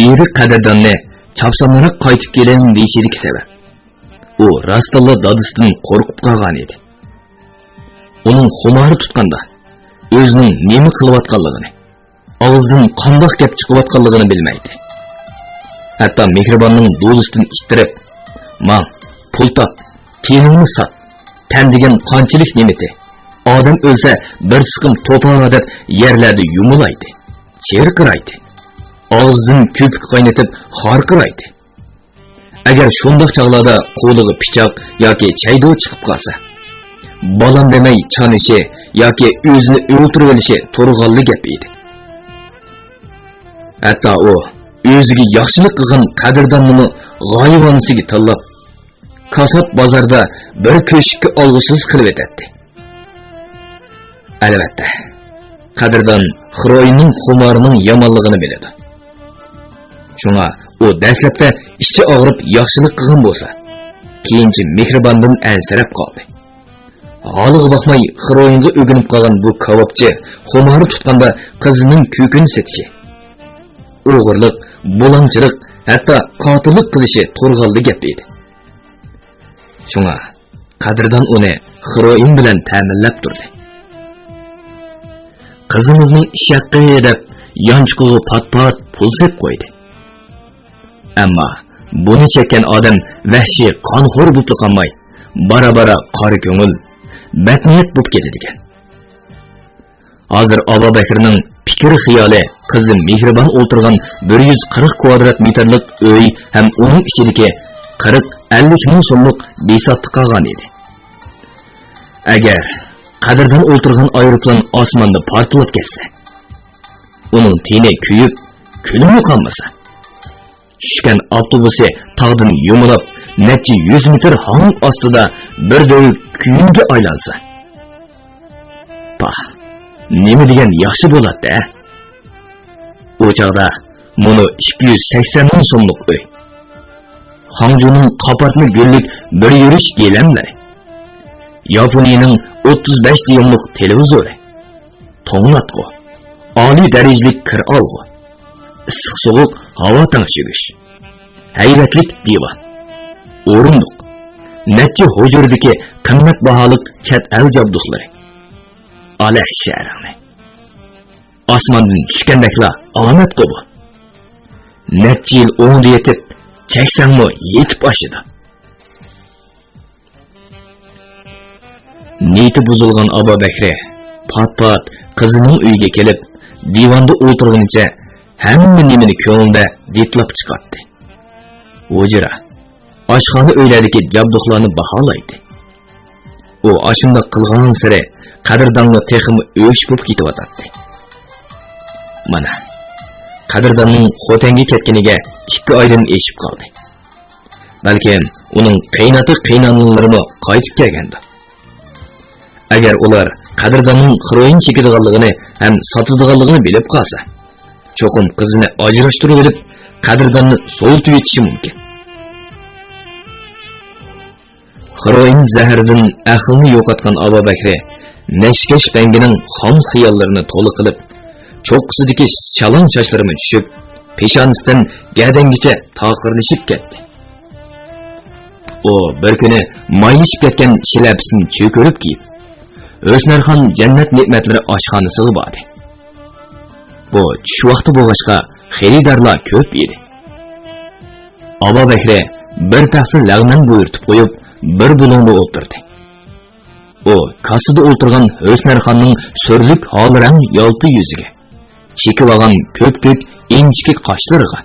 ئېرى قەدىرداننى چاپسانراق قايتىپ كېلىڭ دېيىشىدىكى سەۋەب، ئۇ راستتىنلا دادىسىدىن قورقۇپ قالغان ئىدى. ئۇنىڭ خۇمارى تۇتقاندا، ئۆزىنىڭ نېمە قىلىۋاتقانلىقىنى، ئاغزىدىن قانداق گەپ چىقىۋاتقانلىقىنى بىلمەيتتى. ھەتتا مېھرىباننىڭ دولىسىدىن ئىتتىرىپ، «ماڭ، پۇل تاپ، تېنىڭنى سات، تەن دېگەن قانچىلىك نېمىتى، ئادەم ئۆلسە بىر سىقىم توپا» دەپ يەرلەردە يۇمۇلايتتى، چىرقىرايتتى. ئاغزىدىن كۆپۈك قاينىتىپ خارقىرايتتى. ئەگەر شۇنداق چاغلاردا قولىغا پىچاق ياكى چەيدۇ چىقىپ قالسا، بالام دېمەي چانىشى ياكى ئۆزىنى ئۆلتۈرۈۋېلىشى تۇرغانلا گەپ ئىدى. ھەتتا ئۇ ئۆزىگە ياخشىلىق قىلغان قەدىرداننىمۇ غايىۋانىسىگە تاللاپ، كاسات بازاردا بىر كۆشۈككە ئالغۇسىز قىلىۋېتەتتى. ئەلۋەتتە، قەدىردان خروينىڭ خۇمارىنىڭ يامانلىقىنى بىلىدۇ. شۇڭا ئۇ دەسلەپتە ئىچى ئاغرىپ ياخشىلىق قىلغان بولسا، كېيىنچە مېھرىباندىن ئەنسىرەپ قالدى. ھالىغا باقماي خروينغا ئۆگىنىپ قالغان بۇ كاۋاپچى خۇمارى تۇتقاندا قىزىنىڭ كۆكىنى سېتىشى، ئوغرىلىق، بۇلاڭچىلىق، ھەتتا قاتىللىق قىلىشى تۇرغانلا گەپ ئىدى. شۇڭا قەدىردان ئۇنى خروئىن بىلەن تەمىنلەپ تۇردى. قىزىڭىزنىڭ ئىش ھەققى دەپ يانچۇقىغا پات-پات پۇل سېلىپ قويدى. ئەمما بۇنى چەككەن ئادەم ۋەھشىي قانخور بوپلا قالماي، بارا-بارا قارا كۆڭۈل، بەتنىيەت بوپ كېتىدىكەن. ھازىر ئابابەكرىنىڭ پىكىر-خىيالى قىزى مېھرىبان ئولتۇرغان بىر يۈز قىرىق كۋادرات مېتىرلىق ئۆي ھەم ئۇنىڭ ئىچىدىكى قىرىق، ئەللىك مىڭ سوملۇق بىساتتا قالغان ئىدى. ئەگەر قەدىردان ئولتۇرغان ئايروپىلان ئاسماندا پارتلاپ كەتسە، ئۇنىڭ تېنى كۆيۈپ، كۈلىمۇ قالمىسا، چۈشكەن ئاپتوبۇسى تاغدىن يۇمۇلاپ، نەچچە يۈز مېتىر ھاڭ ئاستىدا بىر دۆۋە كۆيۈنگە ئايلانسا. پاھ، نېمە دېگەن ياخشى بولاتتى، ھە؟ ئۇ چاغدا مۇنۇ ئىككى يۈز سەكسەن مىڭ سوملۇق ئۆي، خاڭجۇنىڭ قاپارتما گۈللۈك بىر يۈرۈش گىلەملىرى، ياپونىيىنىڭ ئوتتۇز بەش دىيۇملۇق تېلېۋىزورى، توڭلاتقۇ، ئالىي دەرىجىلىك كىر ئالغۇ، ئىسسىق-سوغۇق ھاۋا تەڭشىگۈچ، ھەيۋەتلىك دىۋان، ئورۇندۇق، نەچچە ھۇجرىدىكى قىممەت باھالىق چەت ئەل جابدۇقلىرى. ئالە شەھىرىڭنى. ئاسماندىن چۈشكەندەكلا ئامەتقۇ بۇ. نەچچە يىل ئوڭدا يېتىپ، چەكسەڭمۇ يېتىپ ئاشىدۇ. نىيىتى بۇزۇلغان ئابابەكرى پات-پات قىزىنىڭ ئۆيىگە كېلىپ، دىۋاندا ئولتۇرغىنىچە ھەممە نېمىنى كۆڭلىدە دىتلاپ چىقاتتى. ھۇجرا، ئاشخانا ئۆيلەردىكى جابدۇقلارنى باھالايتتى. ئۇ ئاشۇنداق قىلغانسېرى قەدىردانغا تېخىمۇ ئۆچ بولۇپ كېتىۋاتاتتى. مانا، قەدىرداننىڭ خوتەنگە كەتكىنىگە ئىككى ئايدىن ئېشىپ قالدى. بەلكىم ئۇنىڭ قېيىنئاتا-قېيىنئانىلىرىمۇ قايتىپ كەلگەندۇ. ئەگەر ئۇلار قەدىرداننىڭ خروئىن چېكىدىغانلىقىنى ھەم ساتىدىغانلىقىنى بىلىپ قالسا، چوقۇم قىزىنى ئاجراشتۇرۇۋېلىپ، قەدىرداننى سوۋۇتۇۋېتىشى مۇمكىن. خروئىن زەھىرىدىن ئەقلىنى يوقاتقان ئابابەكرى نەشكەش بەڭگىنىڭ خام خىياللىرىنى تولا قىلىپ، چوققىسىدىكى شالاڭ چاچلىرىمۇ چۈشۈپ، پېشانىسىدىن گەدەنگىچە تاقىرلىشىپ كەتتى. ئۇ بىر كۈنى مايلىشىپ كەتكەن شىلەپىسىنى چۆكۈرۈپ كىيىپ، ھۆسنەرخان جەننەت نېمەتلىرى ئاشخانىسىغا باردى. بۇ چۈش ۋاقتى بولغاچقا، خېرىدارلار كۆپ ئىدى. ئابابەكرى بىر تەخسە لەغمەن بۇيرۇتۇپ قويۇپ، بىر بۇلۇڭدا ئولتۇردى. ئۇ كاسسىدا ئولتۇرغان ھۆسنەرخاننىڭ سۈرلۈك ھالرەڭ يالپا يۈزىگە، چېكىۋالغان كۆپكۆك ئىنچىكە قاشلىرىغا،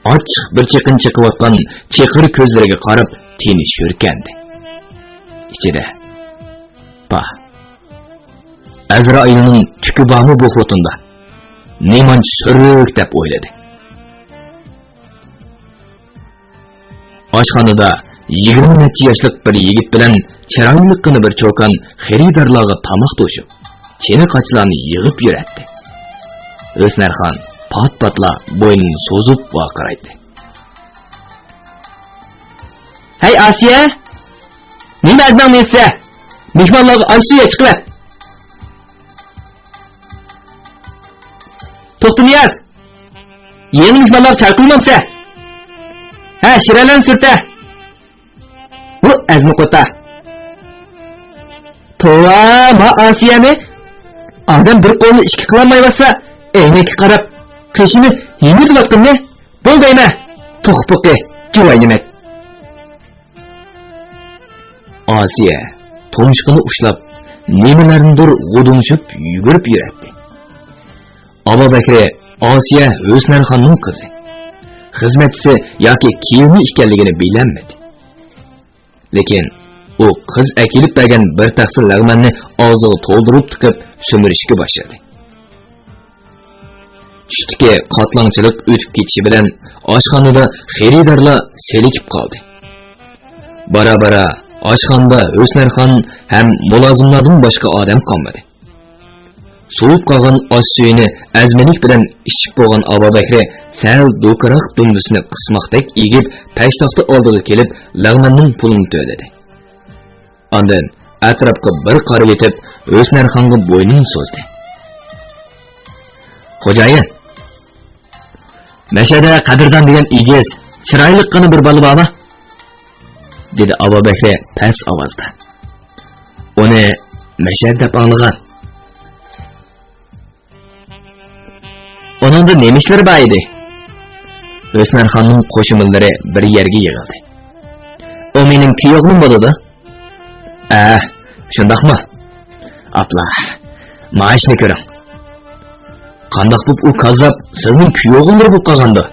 ئاچچىق بىر چېقىن چېقىۋاتقان چېقىر كۆزلىرىگە قاراپ تېنى شۈركەندى. ئىچىدە، پاھ، ئەزرائىلنىڭ تۈكى بارمۇ بۇ خوتۇندا؟ نېمانچە سۈرلۈك دەپ ئويلىدى. ئاشخانىدا يىگىرمە نەچچە ياشلىق بىر يىگىت بىلەن چىرايلىققىنا بىر چوكان خېرىدارلارغا تاماق توشۇپ، چېنە-قاچىلارنى يىغىپ يۈرەتتى. ھۆسنەرخان پات-پاتلا بوينىنى سوزۇپ ۋارقىرايتتى. ھەي، ئاسىيە! نېمە ئەزمەڭ نېسە؟ مېھمانلارغا ئاش-سۇ يەپ چىقىۋەت. توختى، نىياز! يېڭى مېھمانلارغا چاي قۇيمامسە؟ ھە، شىرەلەرنى سۈرتە. ھۇ، ئەزمە قوتا. توۋا، ما ئاسىيەنى! ئادەم بىر قولىنى ئىككى قىلالمايۋاتسا، ئەينەككە قاراپ قېشىنى يېمىرىۋاتقىنىنى بول دەيمەن. توخۇپۇقى، جۇۋاينىمەك. ئاسىيە تۇمشۇقىنى ئۇشلاپ، نېمىلەرنىدۇر غۇدۇڭشىپ يۈگۈرۈپ يۈرەتتى. ئابابەكرى ئاسىيە ھۆسنەرخاننىڭ قىزى، خىزمەتچىسى ياكى كىيىنى ئىكەنلىكىنى بىلەلمىدى. لېكىن ئۇ قىز ئەكېلىپ بەرگەن بىر تەخسە لەغمەننى ئاغزىغا تولدۇرۇپ تىقىپ سۈمۈرۈشكە باشلىدى. چۈشتىكى قاتلاڭچىلىق ئۆتۈپ كېتىشى بىلەن ئاشخانىدا خېرىدارلار سېلىكىپ قالدى. بارا-بارا ئاشخانىدا ھۆسنەرخان ھەم مۇلازىملاردىن باشقا ئادەم قالمىدى. سوۋۇپ قالغان ئاش سۈيىنى ئەزمىلىك بىلەن ئىچىپ بولغان ئابابەكرى سەل دوكىراق دۈمبىسىنى قىسماقتەك ئېگىپ، پەشتاختا ئالدىغا كېلىپ، لەغمەننىڭ پۇلىنى تۆلىدى. ئاندىن ئەتراپقا بىر قارىۋېتىپ، ھۆسنەرخانغا بوينىنى سوزدى. «خوجايىن، مەشەدە قەدىردان دېگەن ئېگىز، چىرايلىققىنا بىر بالا بارمۇ؟» دېدى ئابابەكرى پەس ئاۋازدا. «ئۇنى مەشەدە دەپ ئاڭلىغان.» «ئۇنىڭدا نېمە ئىشلىرى بار ئىدى؟» ھۆسنەرخاننىڭ قوشۇمىلىرى بىر يەرگە يىغىلدى. «ئۇ مېنىڭ كۈيئوغلۇم بولىدۇ.» «ئە، شۇنداقمۇ؟ ئاپلا، مائاشنى كۆرۈڭ. قانداق بوپ ئۇ كاززاپ سىزنىڭ كۈيئوغۇللىرى بوپ قالغاندۇ؟»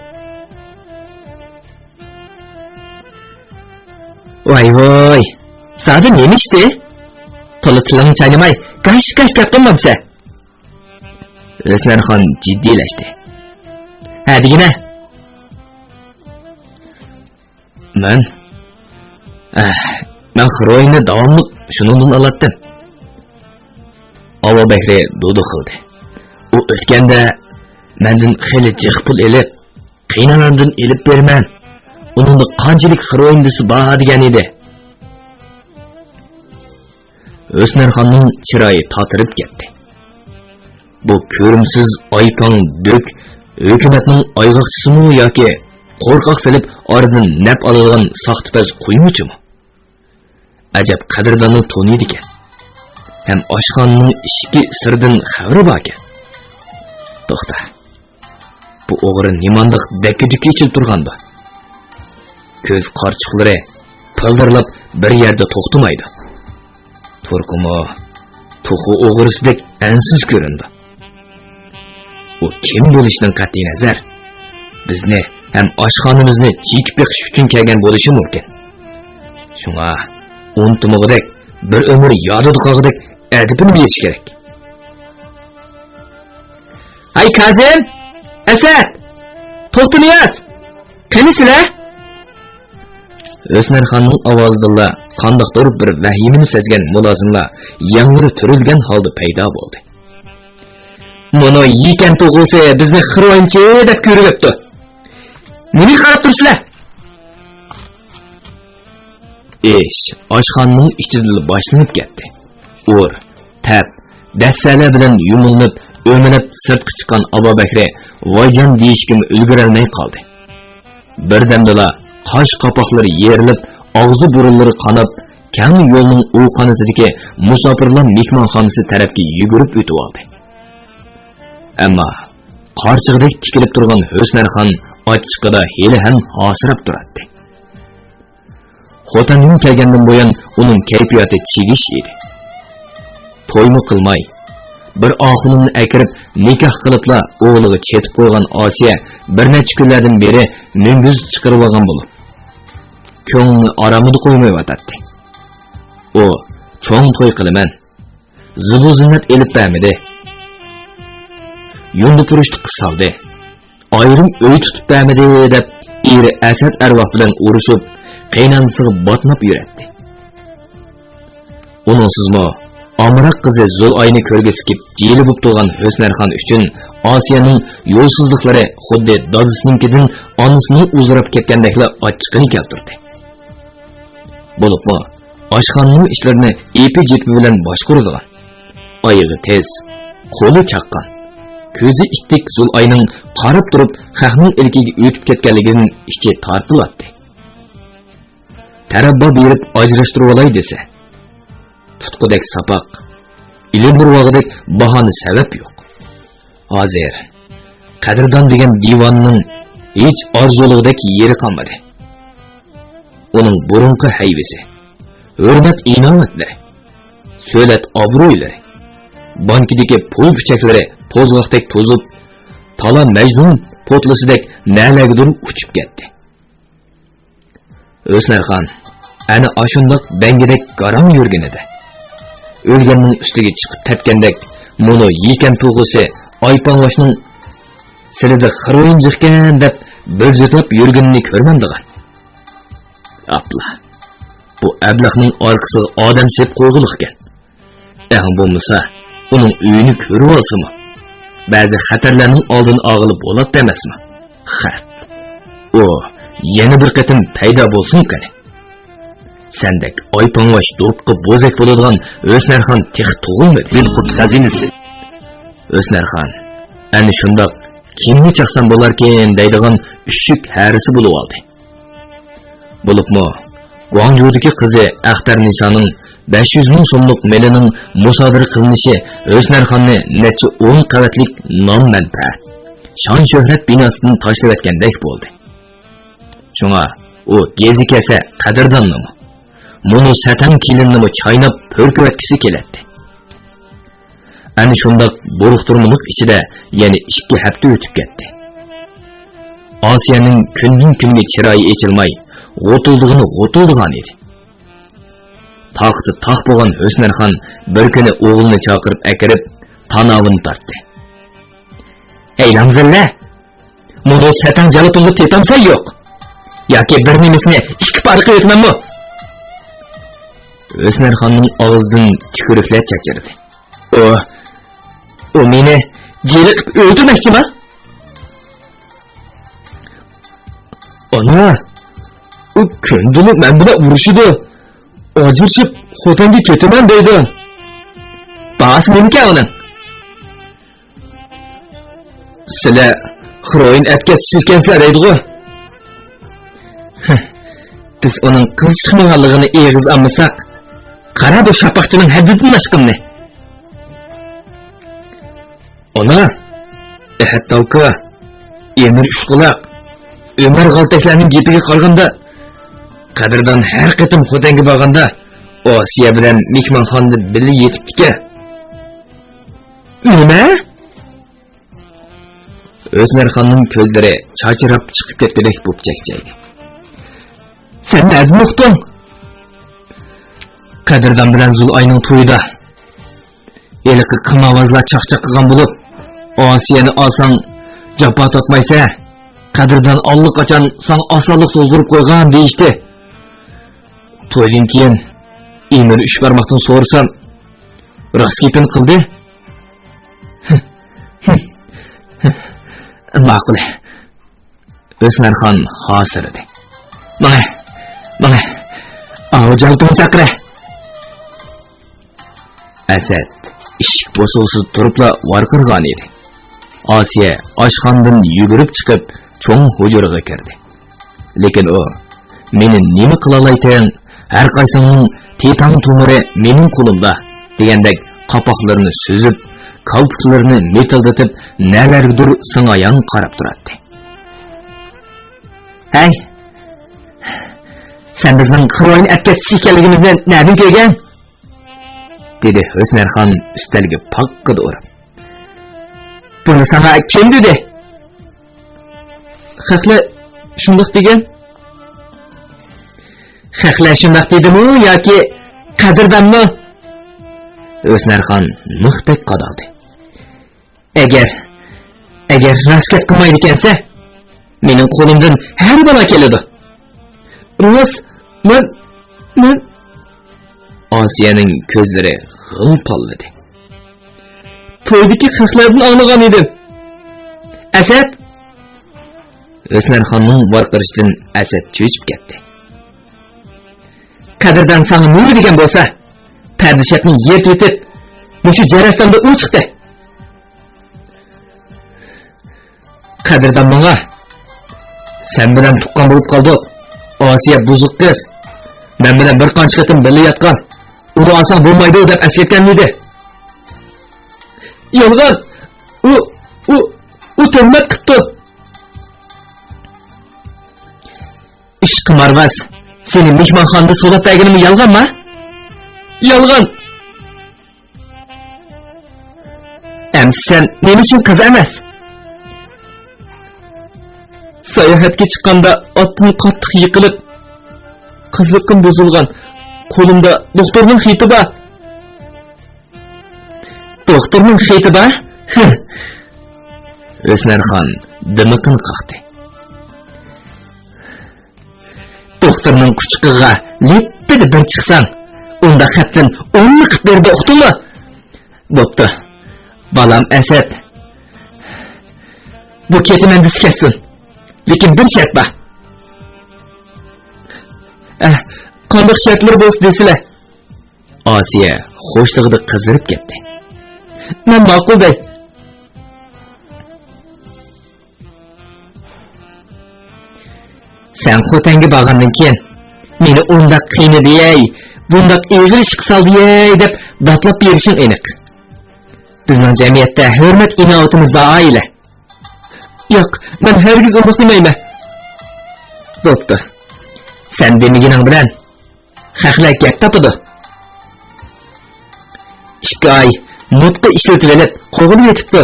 «ۋاي ۋاي، زادى نېمە ئىشتى؟ تولا تىلىڭنى چاينىماي، گاش-گاش گەپ قىلمامسەن.» ھۆسنەرخان جىددىيلەشتى. «ھە دېگىنە.» «مەن، ئەھ، مەن خىروئىننى داۋاملىق شۇنىڭدىن ئالاتتىم.» ئابابەكرى دۇدۇقلىدى. «ئۇ ئۆتكەندە مەندىن خېلى جىق پۇل ئېلىپ، قېيىنئانامدىن ئېلىپ بېرىمەن، ئۇنىڭدا قانچىلىك خىروئىن دېسە بار دېگەن ئىدى.» ھۆسنەرخاننىڭ چىرايى تاتىرىپ كەتتى. بۇ كۆرۈمسىز ئايپاڭ دۆك ھۆكۈمەتنىڭ ئايغاقچىسىمۇ ياكى قورقاق سېلىپ ئارىدىن نەپ ئالىدىغان ساختىپەز قۇيمىچىمۇ؟ ئەجەب قەدىرداننى تونۇيدىكەن. ھەم ئاشخانىنىڭ ئىشىكى سىرىدىن خەۋىرى باركەن. توختا. بۇ ئوغرى نېمانداق دەككە-دۈككە ئېچىلىپ تۇرغاندۇ؟ كۆز قارىچۇقلىرى پىلدىرلاپ بىر يەردە توختىمايدۇ. تۇرقىمۇ توخۇ ئوغرىسىدەك ئەنسىز كۆرۈنىدۇ. ئۇ كىم بولۇشىدىن قەتئىينەزەر، بىزنى ھەم ئاشخانىمىزنى چېكىپ بېقىش ئۈچۈن كەلگەن بولۇشى مۇمكىن. شۇڭا ئۇنتۇمىغۇدەك، بىر ئۆمۈر يادىدا قالغۇدەك ئەدىپىنى بېرىش كېرەك. ھەي، كازىم! ئەسەت! توختىنىياز! قېنى سىلەر؟ ھۆسنەرخاننىڭ ئاۋازىدىنلا قانداقتۇر بىر ۋەھىمىنى سەزگەن مۇلازىملار يەڭلىرى تۈرۈلگەن ھالدا پەيدا بولدى. مۇنۇ يېكەن توغرىسى بىزنى خىروئىنچى دەپ كۆرۈۋەپتۇ. نېمىگە قاراپ تۇرىسىلەر؟ ئىش ئاشخانىنىڭ ئىچىدىلا باشلىنىپ كەتتى. ئۇر، تەپ، دەسسەلە بىلەن يۇمۇلۇنۇپ، ئۆمىلەپ سىرتقا چىققان ئابابەكرى ۋايجان دېيىشكىمۇ ئۈلگۈرەلمەي قالدى. بىردەمدىلا قاش قاپاقلىرى يېرىلىپ، ئاغزى بۇرۇنلىرى قاناپ، كەڭ يولنىڭ ئۇ قانىتىدىكى مۇساپىرلار مېھمانخانىسى تەرەپكە يۈگۈرۈپ ئۆتۈۋالدى. ئەمما قارچىغىدەك تىكىلىپ تۇرغان ھۆسنەرخان ئاچچىقىدا ھېلىھەم ھاسىراپ تۇراتتى. خوتەندىن كەلگەندىن بۇيان ئۇنىڭ كەيپىياتى چىگىش ئىدى. تويمۇ قىلماي، بىر ئاخۇنۇمنى ئەكىرىپ نىكاھ قىلىپلا ئوغلىغا چېتىپ قويغان ئاسىيە بىر نەچچە كۈنلەردىن بېرى مۈڭگۈز چىقىرىۋالغان بولۇپ، كۆڭلىنى ئارامىدا قويمايۋاتاتتى. ئۇ چوڭ توي قىلىمەن، زىبۇ زىننەت ئېلىپ بەرمىدى. يۇندى پۇرۇشتى قىسالدى. ئايرىم ئۆي تۇتۇپ بەرمىدى دەپ، ئېرى ئەسەت ئەرۋاھ بىلەن ئۇرۇشۇپ، قېينانىسىغا باتناپ يۈرەتتى. ئۇنىڭسىزمۇ ئامراق قىزى زۇلئاينى كۆرگۈسى كېلىپ جىلە بولۇپ تۇرغان ھۆسنەرخان ئۈچۈن ئاسىيەنىڭ يولسىزلىقلىرى خۇددى دادىسىنىڭكىدىن ئانىسىنىڭ ئۇزىراپ كەتكەندەكلا ئاچچىقىنى كەلتۈردى. بولۇپمۇ ئاشخانىنىڭ ئىشلىرىنى ئېپى-جېپى بىلەن باشقۇرىدىغان، ئايىغى تېز، قولى چاققان، كۆزى ئىتتىك زۇلئاينىڭ قاراپ تۇرۇپ خەقنىڭ ئىلكىگە ئۆتۈپ كەتكەنلىكىدىن ئىچى تارتىلاتتى. تەرەببا بېرىپ ئاجراشتۇرۇۋالاي دېسە، تۇتقۇدەك ساپاق، ئېلىندۇرۇۋالغۇدەك باھانە سەۋەب يوق. ھازىر قەدىردان دېگەن دىۋانىنىڭ ھېچ ئارزۇلىغۇدەك يېرى قالمىدى. ئۇنىڭ بۇرۇنقى ھەيۋىسى، ھۆرمەت-ئىناۋەتلىرى، سۆلەت-ئابرۇيلىرى، بانكىدىكى پۇل پۈچەكلىرى توزغاقتەك توزۇپ، تالا مەجنۇن پوتلىسىدەك نەلەرگىدۇر ئۇچۇپ كەتتى. ھۆسنەرخان ئەنە ئاشۇنداق بەڭگىدەك گاراڭ يۈرگىنىدە، ئۆلگەننىڭ ئۈستىگە چىقىپ تەپكەندەك مۇنۇ يېكەن تۇغىسى ئايپاڭۋاشنىڭ سىلىدە خىروئىن جىقكەن دەپ بىرجىتلاپ يۈرگىنىنى كۆرمەمدىغان. ئاپلا، بۇ ئەبلەخنىڭ ئارقىسىغا ئادەم سېلىپ قويغۇلۇقكەن. ئەڭ بولمىسا، ئۇنىڭ ئۆيىنى كۆرۈۋالسىمۇ، بەزى خەتەرلەرنىڭ ئالدىنى ئالغىلى بولاتتى ئەمەسمۇ؟ خەت. ئۇ يەنە بىر قېتىم پەيدا بولسۇن قېنى. سەندەك ئايپاڭۋاش دوپقا بوزەك بولىدىغان ھۆسنەرخان تېخى تۇغۇلمىدى. بىلقۇت خەزىنىسى. ھۆسنەرخان ئەنە شۇنداق كىمنى چاقسام بولاركىن دەيدىغان ئۈششۈك ھەرىسى بولۇۋالدى. بولۇپمۇ گۇاڭجۇدىكى قىزى ئەختەر نىسانىڭ بەش يۈز مىڭ سوملۇق مېلىنىڭ مۇسادىرە قىلىنىشى ھۆسنەرخاننى نەچچە ئون قەۋەتلىك نام-مەنپەئەت، شان-شۆھرەت بىناسىدىن تاشلىۋەتكەندەك بولدى. شۇڭا ئۇ گېزى كەلسە قەدىرداننىمۇ، مۇنۇ سەتەڭ كېلىننىمۇ چايناپ پۈركۈۋەتكۈسى كېلەتتى. ئەنە شۇنداق بۇرۇقتۇرمىلىق ئىچىدە يەنە ئىككى ھەپتە ئۆتۈپ كەتتى. ئاسىيەنىڭ كۈندىن-كۈنگە چىرايى ئېچىلماي، غوتۇلدىغىنى غوتۇلدىغان ئىدى. تاقىتى تاق بولغان ھۆسنەرخان بىر كۈنى ئوغلىنى چاقىرىپ ئەكىرىپ، تاناۋىنى تارتتى. ھەي، لامزەللە! مۇنۇ سەتەڭ جالىتىڭغا تېتەمسەن يوق؟ ياكى بىر نېمىسىنى ئىككى پارە قىلىۋېتىمەنمۇ؟ ھۆسنەرخاننىڭ ئاغزىدىن تۈكۈرۈكلەر چاچرىدى. ئۇ، ئۇ مېنى جىلىقىپ ئۆلتۈرمەكچىما؟ ئانا، ئۇ كۈندىلا مەن بىلەن ئۇرۇشىدۇ. ئاجرىشىپ خوتەنگە كېتىمەن دەيدۇ. باھاسى نېمىكەن ئۇنىڭ؟ سىلەر خروئىن ئەتكەتسىز ئىكەنسىلەر دەيدىغۇ. بىز ئۇنىڭ قىز چىقمىغانلىقىنى ئېغىز ئالمىساق، قارا بۇ شاپاقچىنىڭ ھەددىدىن ئاشقىنىنى. ئانا، ئەھەت تاۋكا، ئېمىر ئۈچ قۇلاق، ئۆمەر غالتەكلەرنىڭ گېپىگە قارىغاندا، قەدىردان ھەر قېتىم خوتەنگە بارغاندا، ئاسىيە بىلەن مېھمانخانىدا بىللە يېتىپتىكەن. نېمە؟ ھۆسنەرخاننىڭ كۆزلىرى چاچراپ چىقىپ كەتكۈدەك بوپ چەكچەيدى. سەن نەدىن ئۇقتۇڭ؟ قەدىردان بىلەن زۇلئاينىڭ تويىدا ھېلىقى قىمارۋازلار چاقچاق قىلغان بولۇپ، ئاسىيەنى ئالساڭ جاپا تارتمايسەن، قەدىردان ئاللىقاچان ساڭا ئاسانلىق تۇغدۇرۇپ قويغان دېيىشتى. تويدىن كېيىن ئېمىر ئۈچ بارماقتىن سورىسام، راست گېپىنى قىلدى. ماقۇل. ھۆسنەرخان ھاسىرىدى. ماڭە، ماڭە، ئاۋۇ جالتىڭنى چاقىرە. ئەسەت ئىشىك بوسۇغىسىدا تۇرۇپلا ۋارقىرىغان ئىدى. ئاسىيە ئاشخانىدىن يۈگۈرۈپ چىقىپ، چوڭ ھۇجرىغا كىردى. لېكىن ئۇ، مېنى نېمە قىلالايتتىڭ؟ ھەر قايسىڭنىڭ تېتەڭ تومۇرى مېنىڭ قولۇمدا، دېگەندەك قاپاقلىرىنى سۈزۈپ، كالپۇكلىرىنى مىتىلدىتىپ، نەلەرگىدۇر سىڭايان قاراپ تۇراتتى. ھەي، سەن بىزنىڭ خروئىن ئەتكەتسىش ئىكەنلىكىمىزنى نەدىن كۆرگەن؟ دېدى ھۆسنەرخان ئۈستەلگە پاققىدە ئۇرۇپ. بۇنى ساڭا كىم دېدى؟ خەقلەر شۇنداق دېگەن. خەقلەر شۇنداق دېدىمۇ ياكى قەدىردانمۇ؟ ھۆسنەرخان مىختەك قادالدى. ئەگەر، ئەگەر راست گەپ قىلمايدىكەنسە، مېنىڭ قولۇمدىن ھەر بالا كېلىدۇ. راست، مەن، مەن. ئاسىيەنىڭ كۆزلىرى غىڭ پاللىدى. تويدىكى خەقلەردىن ئاڭلىغان ئىدىم. ئەسەت! ھۆسنەرخاننىڭ ۋارقىرىشىدىن ئەسەت چۆچۈپ كەتتى. قەدىردان ساڭا نېمە دېگەن بولسا، پەردىشەپنى يىرتىۋېتىپ، مۇشۇ جەرەستاندا ئۇ چىقتى. قەدىردان ماڭا، سەن بىلەن تۇغقان بولۇپ قالدۇق. ئاسىيە بۇزۇق قىز. مەن بىلەن بىر قانچە قېتىم بىللە ياتقان. ئۇنى ئالساڭ بولمايدۇ دەپ ئەسكەرتكەنمىدى؟ يالغان! ئۇ، ئۇ، ئۇ تۆھمەت قىپتۇ. ئىشقىمارۋاز، سېنى مېھمانخانىدا سولاپ بەرگىنىمۇ يالغانما؟ يالغان! ئەمسە سەن نېمە ئۈچۈن قىز ئەمەس؟ ساياھەتكە چىققاندا ئاتتىن قاتتىق يىقىلىپ، قىزلىقىم بۇزۇلغان. قولۇمدا دوختۇرنىڭ خېتى بار. دوختۇرنىڭ خېتى بار؟ ھە. ھۆسنارخان دىمىقىنى قاقتى. دوختۇرنىڭ قۇچىقىغا لىپپىدە بىر چىقساڭ، ئۇنداق خەتتىن ئوننى قىپ بېرىدۇ، ئۇقتۇڭمۇ؟ بوپتۇ، بالام ئەسەت. بۇ كېتىمەن دېسە كەتسۇن. لېكىن بىر شەرت بار. ئەھ، قانداق شەرتلىرى بولسا دېسىلە. ئاسىيە خۇشلۇقىدا قىزىرىپ كەتتى. مەن ماقۇل دەي. سەن خوتەنگە بارغاندىن كېيىن، مېنى ئۇنداق قىينىدى-يەي، بۇنداق ئېغىر ئىشقا سالدى-يەي دەپ داتلاپ بېرىشىڭ ئېنىق. بىزنىڭ جەمئىيەتتە ھۆرمەت-ئىناۋىتىمىز بار ئائىلە. ياق، مەن ھەرگىز ئۇنداق دېمەيمەن. بوپتۇ. سەن دېمىگىنىڭ بىلەن خەقلەر گەپ تاپىدۇ. ئىككى ئاي مۇتقا ئىشلىتىۋېلىپ قوغلىۋېتىپتۇ.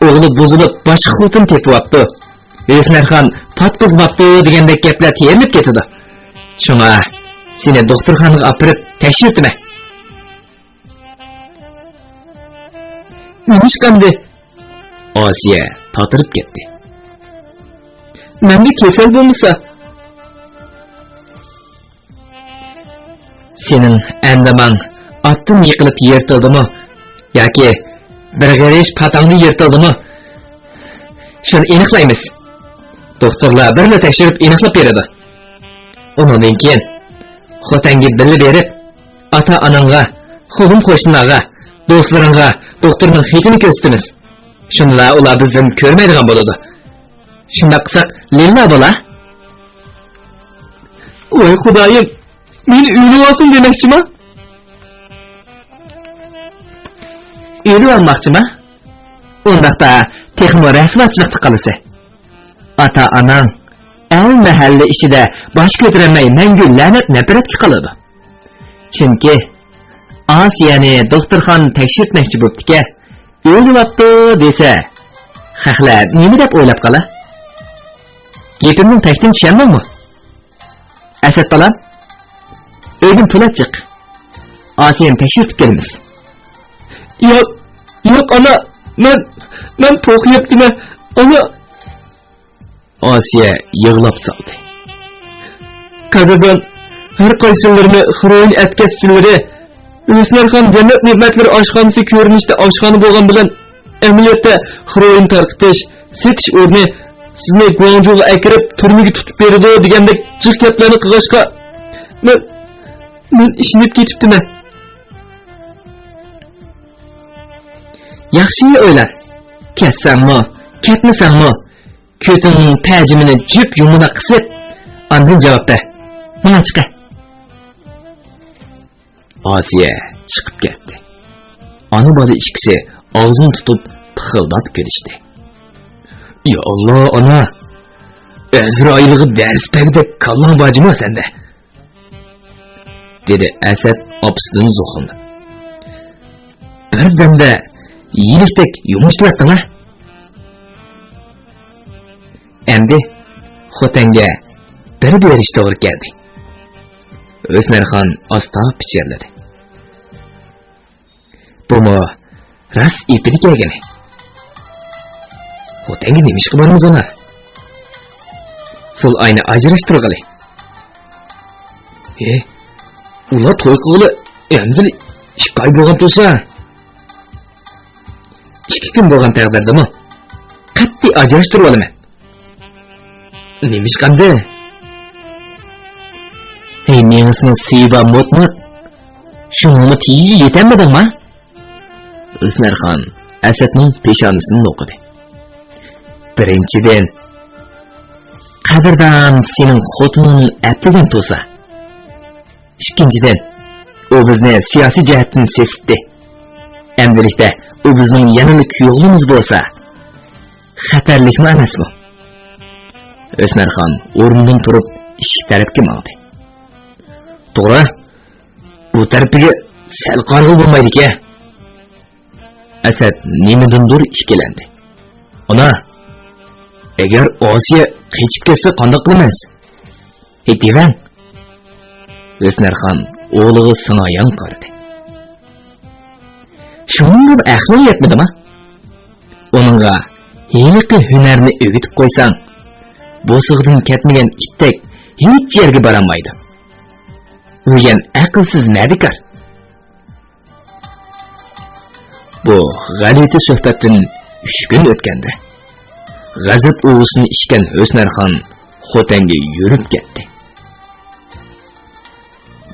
ئوغلى بۇزۇلۇپ باشقا خوتۇن تېپىۋاپتۇ. ھۆسنەرخان پات بۇزماپتۇ دېگەندەك گەپلەر تېرىلىپ كېتىدۇ. شۇڭا سېنى دوختۇرخانىغا ئاپىرىپ تەكشۈرتىمەن. نېمىشقا ئەمدى؟ ئاسىيە تاتىرىپ كەتتى. مەندە كېسەل بولمىسا. سېنىڭ ئەندىماڭ ئاتتىن يىقىلىپ يىرتىلدىمۇ ياكى بىر غېرىش پاتاڭدىن يىرتىلدىمۇ؟ شۇنى ئېنىقلايمىز. دوختۇرلار بىرلا تەكشۈرۈپ ئېنىقلاپ بېرىدۇ. ئۇنىڭدىن كېيىن خوتەنگە بىللە بېرىپ، ئاتا-ئاناڭغا، قوھۇم-قوشنىلارغا، دوستلىرىڭغا دوختۇرنىڭ خېتىنى كۆرسىتىمىز. شۇندىلا ئۇلار بىزدىن كۆرمەيدىغان بولىدۇ. شۇنداق قىلساق لىللا بولا. ۋاي خۇدايىم، مېنى ئۆلۈۋالسۇن دېمەكچىما؟ ئۆلۈۋالماقچىما؟ ئۇنداقتا تېخىمۇ رەسۋاچىلىقتا قالىسەن. ئاتا-ئاناڭ، ئەل-مەھەللە ئىچىدە باش كۆتۈرەلمەي مەڭگۈ لەنەت-نەپرەتكە قالىدۇ. چۈنكى ئاسىيەنى دوختۇرخانا تەكشۈرتمەكچى بوپتىكەن، ئۆلۈۋاپتۇ دېسە، خەقلەر نېمە دەپ ئويلاپ قالا؟ گېپىمنىڭ تەكتىنى چۈشەندىڭمۇ؟ ئەسەت بالام، ئۆيدىن پولات چىق. ئاسىيەنى تەكشۈرتۈپ كېلىمىز. ياق، ياق، ئانا، مەن، مەن توقۇياپتىمەن، ئانا. ئاسىيە يىغلاپ سالدى. قەدىردان، ھەر قايسىلىرىنى خىروئىن ئەتكەسچىلىرى، ھۆسنەرخان جەننەت نېمەتلىرى ئاشخانىسى كۆرۈنۈشتە ئاشخانا بولغان بىلەن، ئەمەلىيەتتە خىروئىن تارقىتىش، سېتىش ئورنى، سىزنى گۇاڭجۇغا ئەكىرىپ تۈرمىگە تۇتۇپ بېرىدۇ دېگەندەك جىق گەپلەرنى قىلغاچقا، مەن، مەن ئىشىنىپ كېتىپتىمەن. ياخشى ئويلا. كەتسەڭمۇ، كەتمىسەڭمۇ، كۆتۈڭنىڭ تەرجىمىنى جۈپ يۇمىلاق قىسىپ، ئاندىن جاۋاب بەر. ماڭا چىقە. ئاسىيە چىقىپ كەتتى. ئانا-بالا ئىككىسى ئاغزىنى تۇتۇپ پىخىلداپ كۈلۈشتى. يا ئاللا، ئانا! ئەزرائىلغا دەرس بەرگۈدەك كاللاڭ بار جۇمۇ سەندە! دېدى ئەسەت ئاپىسىدىن زوقۇملاپ. بىردەمدە يىلىكتەك يۇمشىتىۋەتتىڭ-ھە! ئەمدى خوتەنگە بىر بېرىش توغرا كەلدى. ھۆسنەرخان ئاستا پىچىرلىدى. بۇمۇ راست ئېپىدە كەلگىنى. خوتەنگە نېمىشقا بارىمىز ئانا؟ سول ئاينى ئاجراشتۇرغىلى. ھې، ئۇلار توي قىلغىلى ئەمدىلا ئىككى ئاي بولغان تۇرسا. ئىككى كۈن بولغان تەقدىردىمۇ قەتئىي ئاجراشتۇرۇۋالىمەن. نېمىشقا ئەمدى؟ ھەي، مېڭىسىنىڭ سۈيى بار موتمۇت. شۇنىڭمۇ تېگىگە يېتەلمىدىڭما؟ ھۆسنەرخان ئەسەتنىڭ پېشانىسىنى نوقۇدى. بىرىنچىدىن، قەدىردان سېنىڭ خوتۇنۇڭنى ئەپلىگەن تۇرسا. ئىككىنچىدىن، ئۇ بىزنى سىياسىي جەھەتتىن سېسىتتى. ئەمدىلىكتە ئۇ بىزنىڭ يەنىلا كۈيئوغلىمىز بولسا، خەتەرلىكمۇ ئەمەسمۇ؟ ئۆسمەرخان ئورنىدىن تۇرۇپ ئىشىك تەرەپكە ماڭدى. توغرا، بۇ تەرىپىگە سەل قارىغىلى بولمايدىكەن. ئەسەت نېمىدىندۇر ئىككىلەندى. ئانا، ئەگەر ئاسىيە قېچىپ كەتسە قانداق قىلىمىز؟ ھېيت دېۋەڭ. ھۆسنەرخان ئوغلىغا سىڭايان قارىدى. شۇنىڭغىمۇ ئەقلىڭ يەتمىدىما؟ ئۇنىڭغا ھېلىقى ھۈنەرنى ئۆگىتىپ قويساڭ، بوسۇغىدىن كەتمىگەن ئىتتەك ھېچ يەرگە بارالمايدۇ. ئۆگەن ئەقىلسىز مەدىكار. بۇ غەلىتە سۆھبەتتىن ئۈچ كۈن ئۆتكەندە، غەزەپ ئۇۋىسىنى ئىچكەن ھۆسنەرخان خوتەنگە يۈرۈپ كەتتى.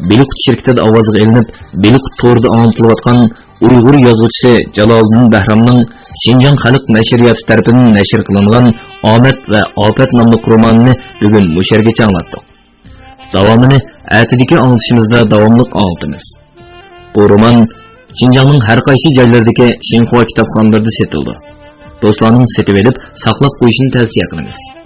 بېلىققۇت شىركىتىدە ئاۋازغا ئېلىنىپ، بېلىققۇت تورىدا ئاڭلىتىلىۋاتقان ئۇيغۇر يازغۇچىسى جالالىدىن بەھرامنىڭ شىنجاڭ خەلق نەشرىياتى تەرىپىدىن نەشر قىلىنغان ئامەت ۋە ئاپەت ناملىق رومانىنى بۈگۈن مۇشۇ يەرگىچە ئاڭلاتتۇق. داۋامىنى ئەتىدىكى ئاڭلىتىشىمىزدا داۋاملىق ئاڭلىتىمىز. بۇ رومان شىنجاڭنىڭ ھەر قايسى جايلىرىدىكى شىنخۇا كىتابخانىلىرىدا سېتىلىدۇ. دوستلارنىڭ سېتىۋېلىپ ساقلاپ قويۇشىنى تەۋسىيە قىلىمىز.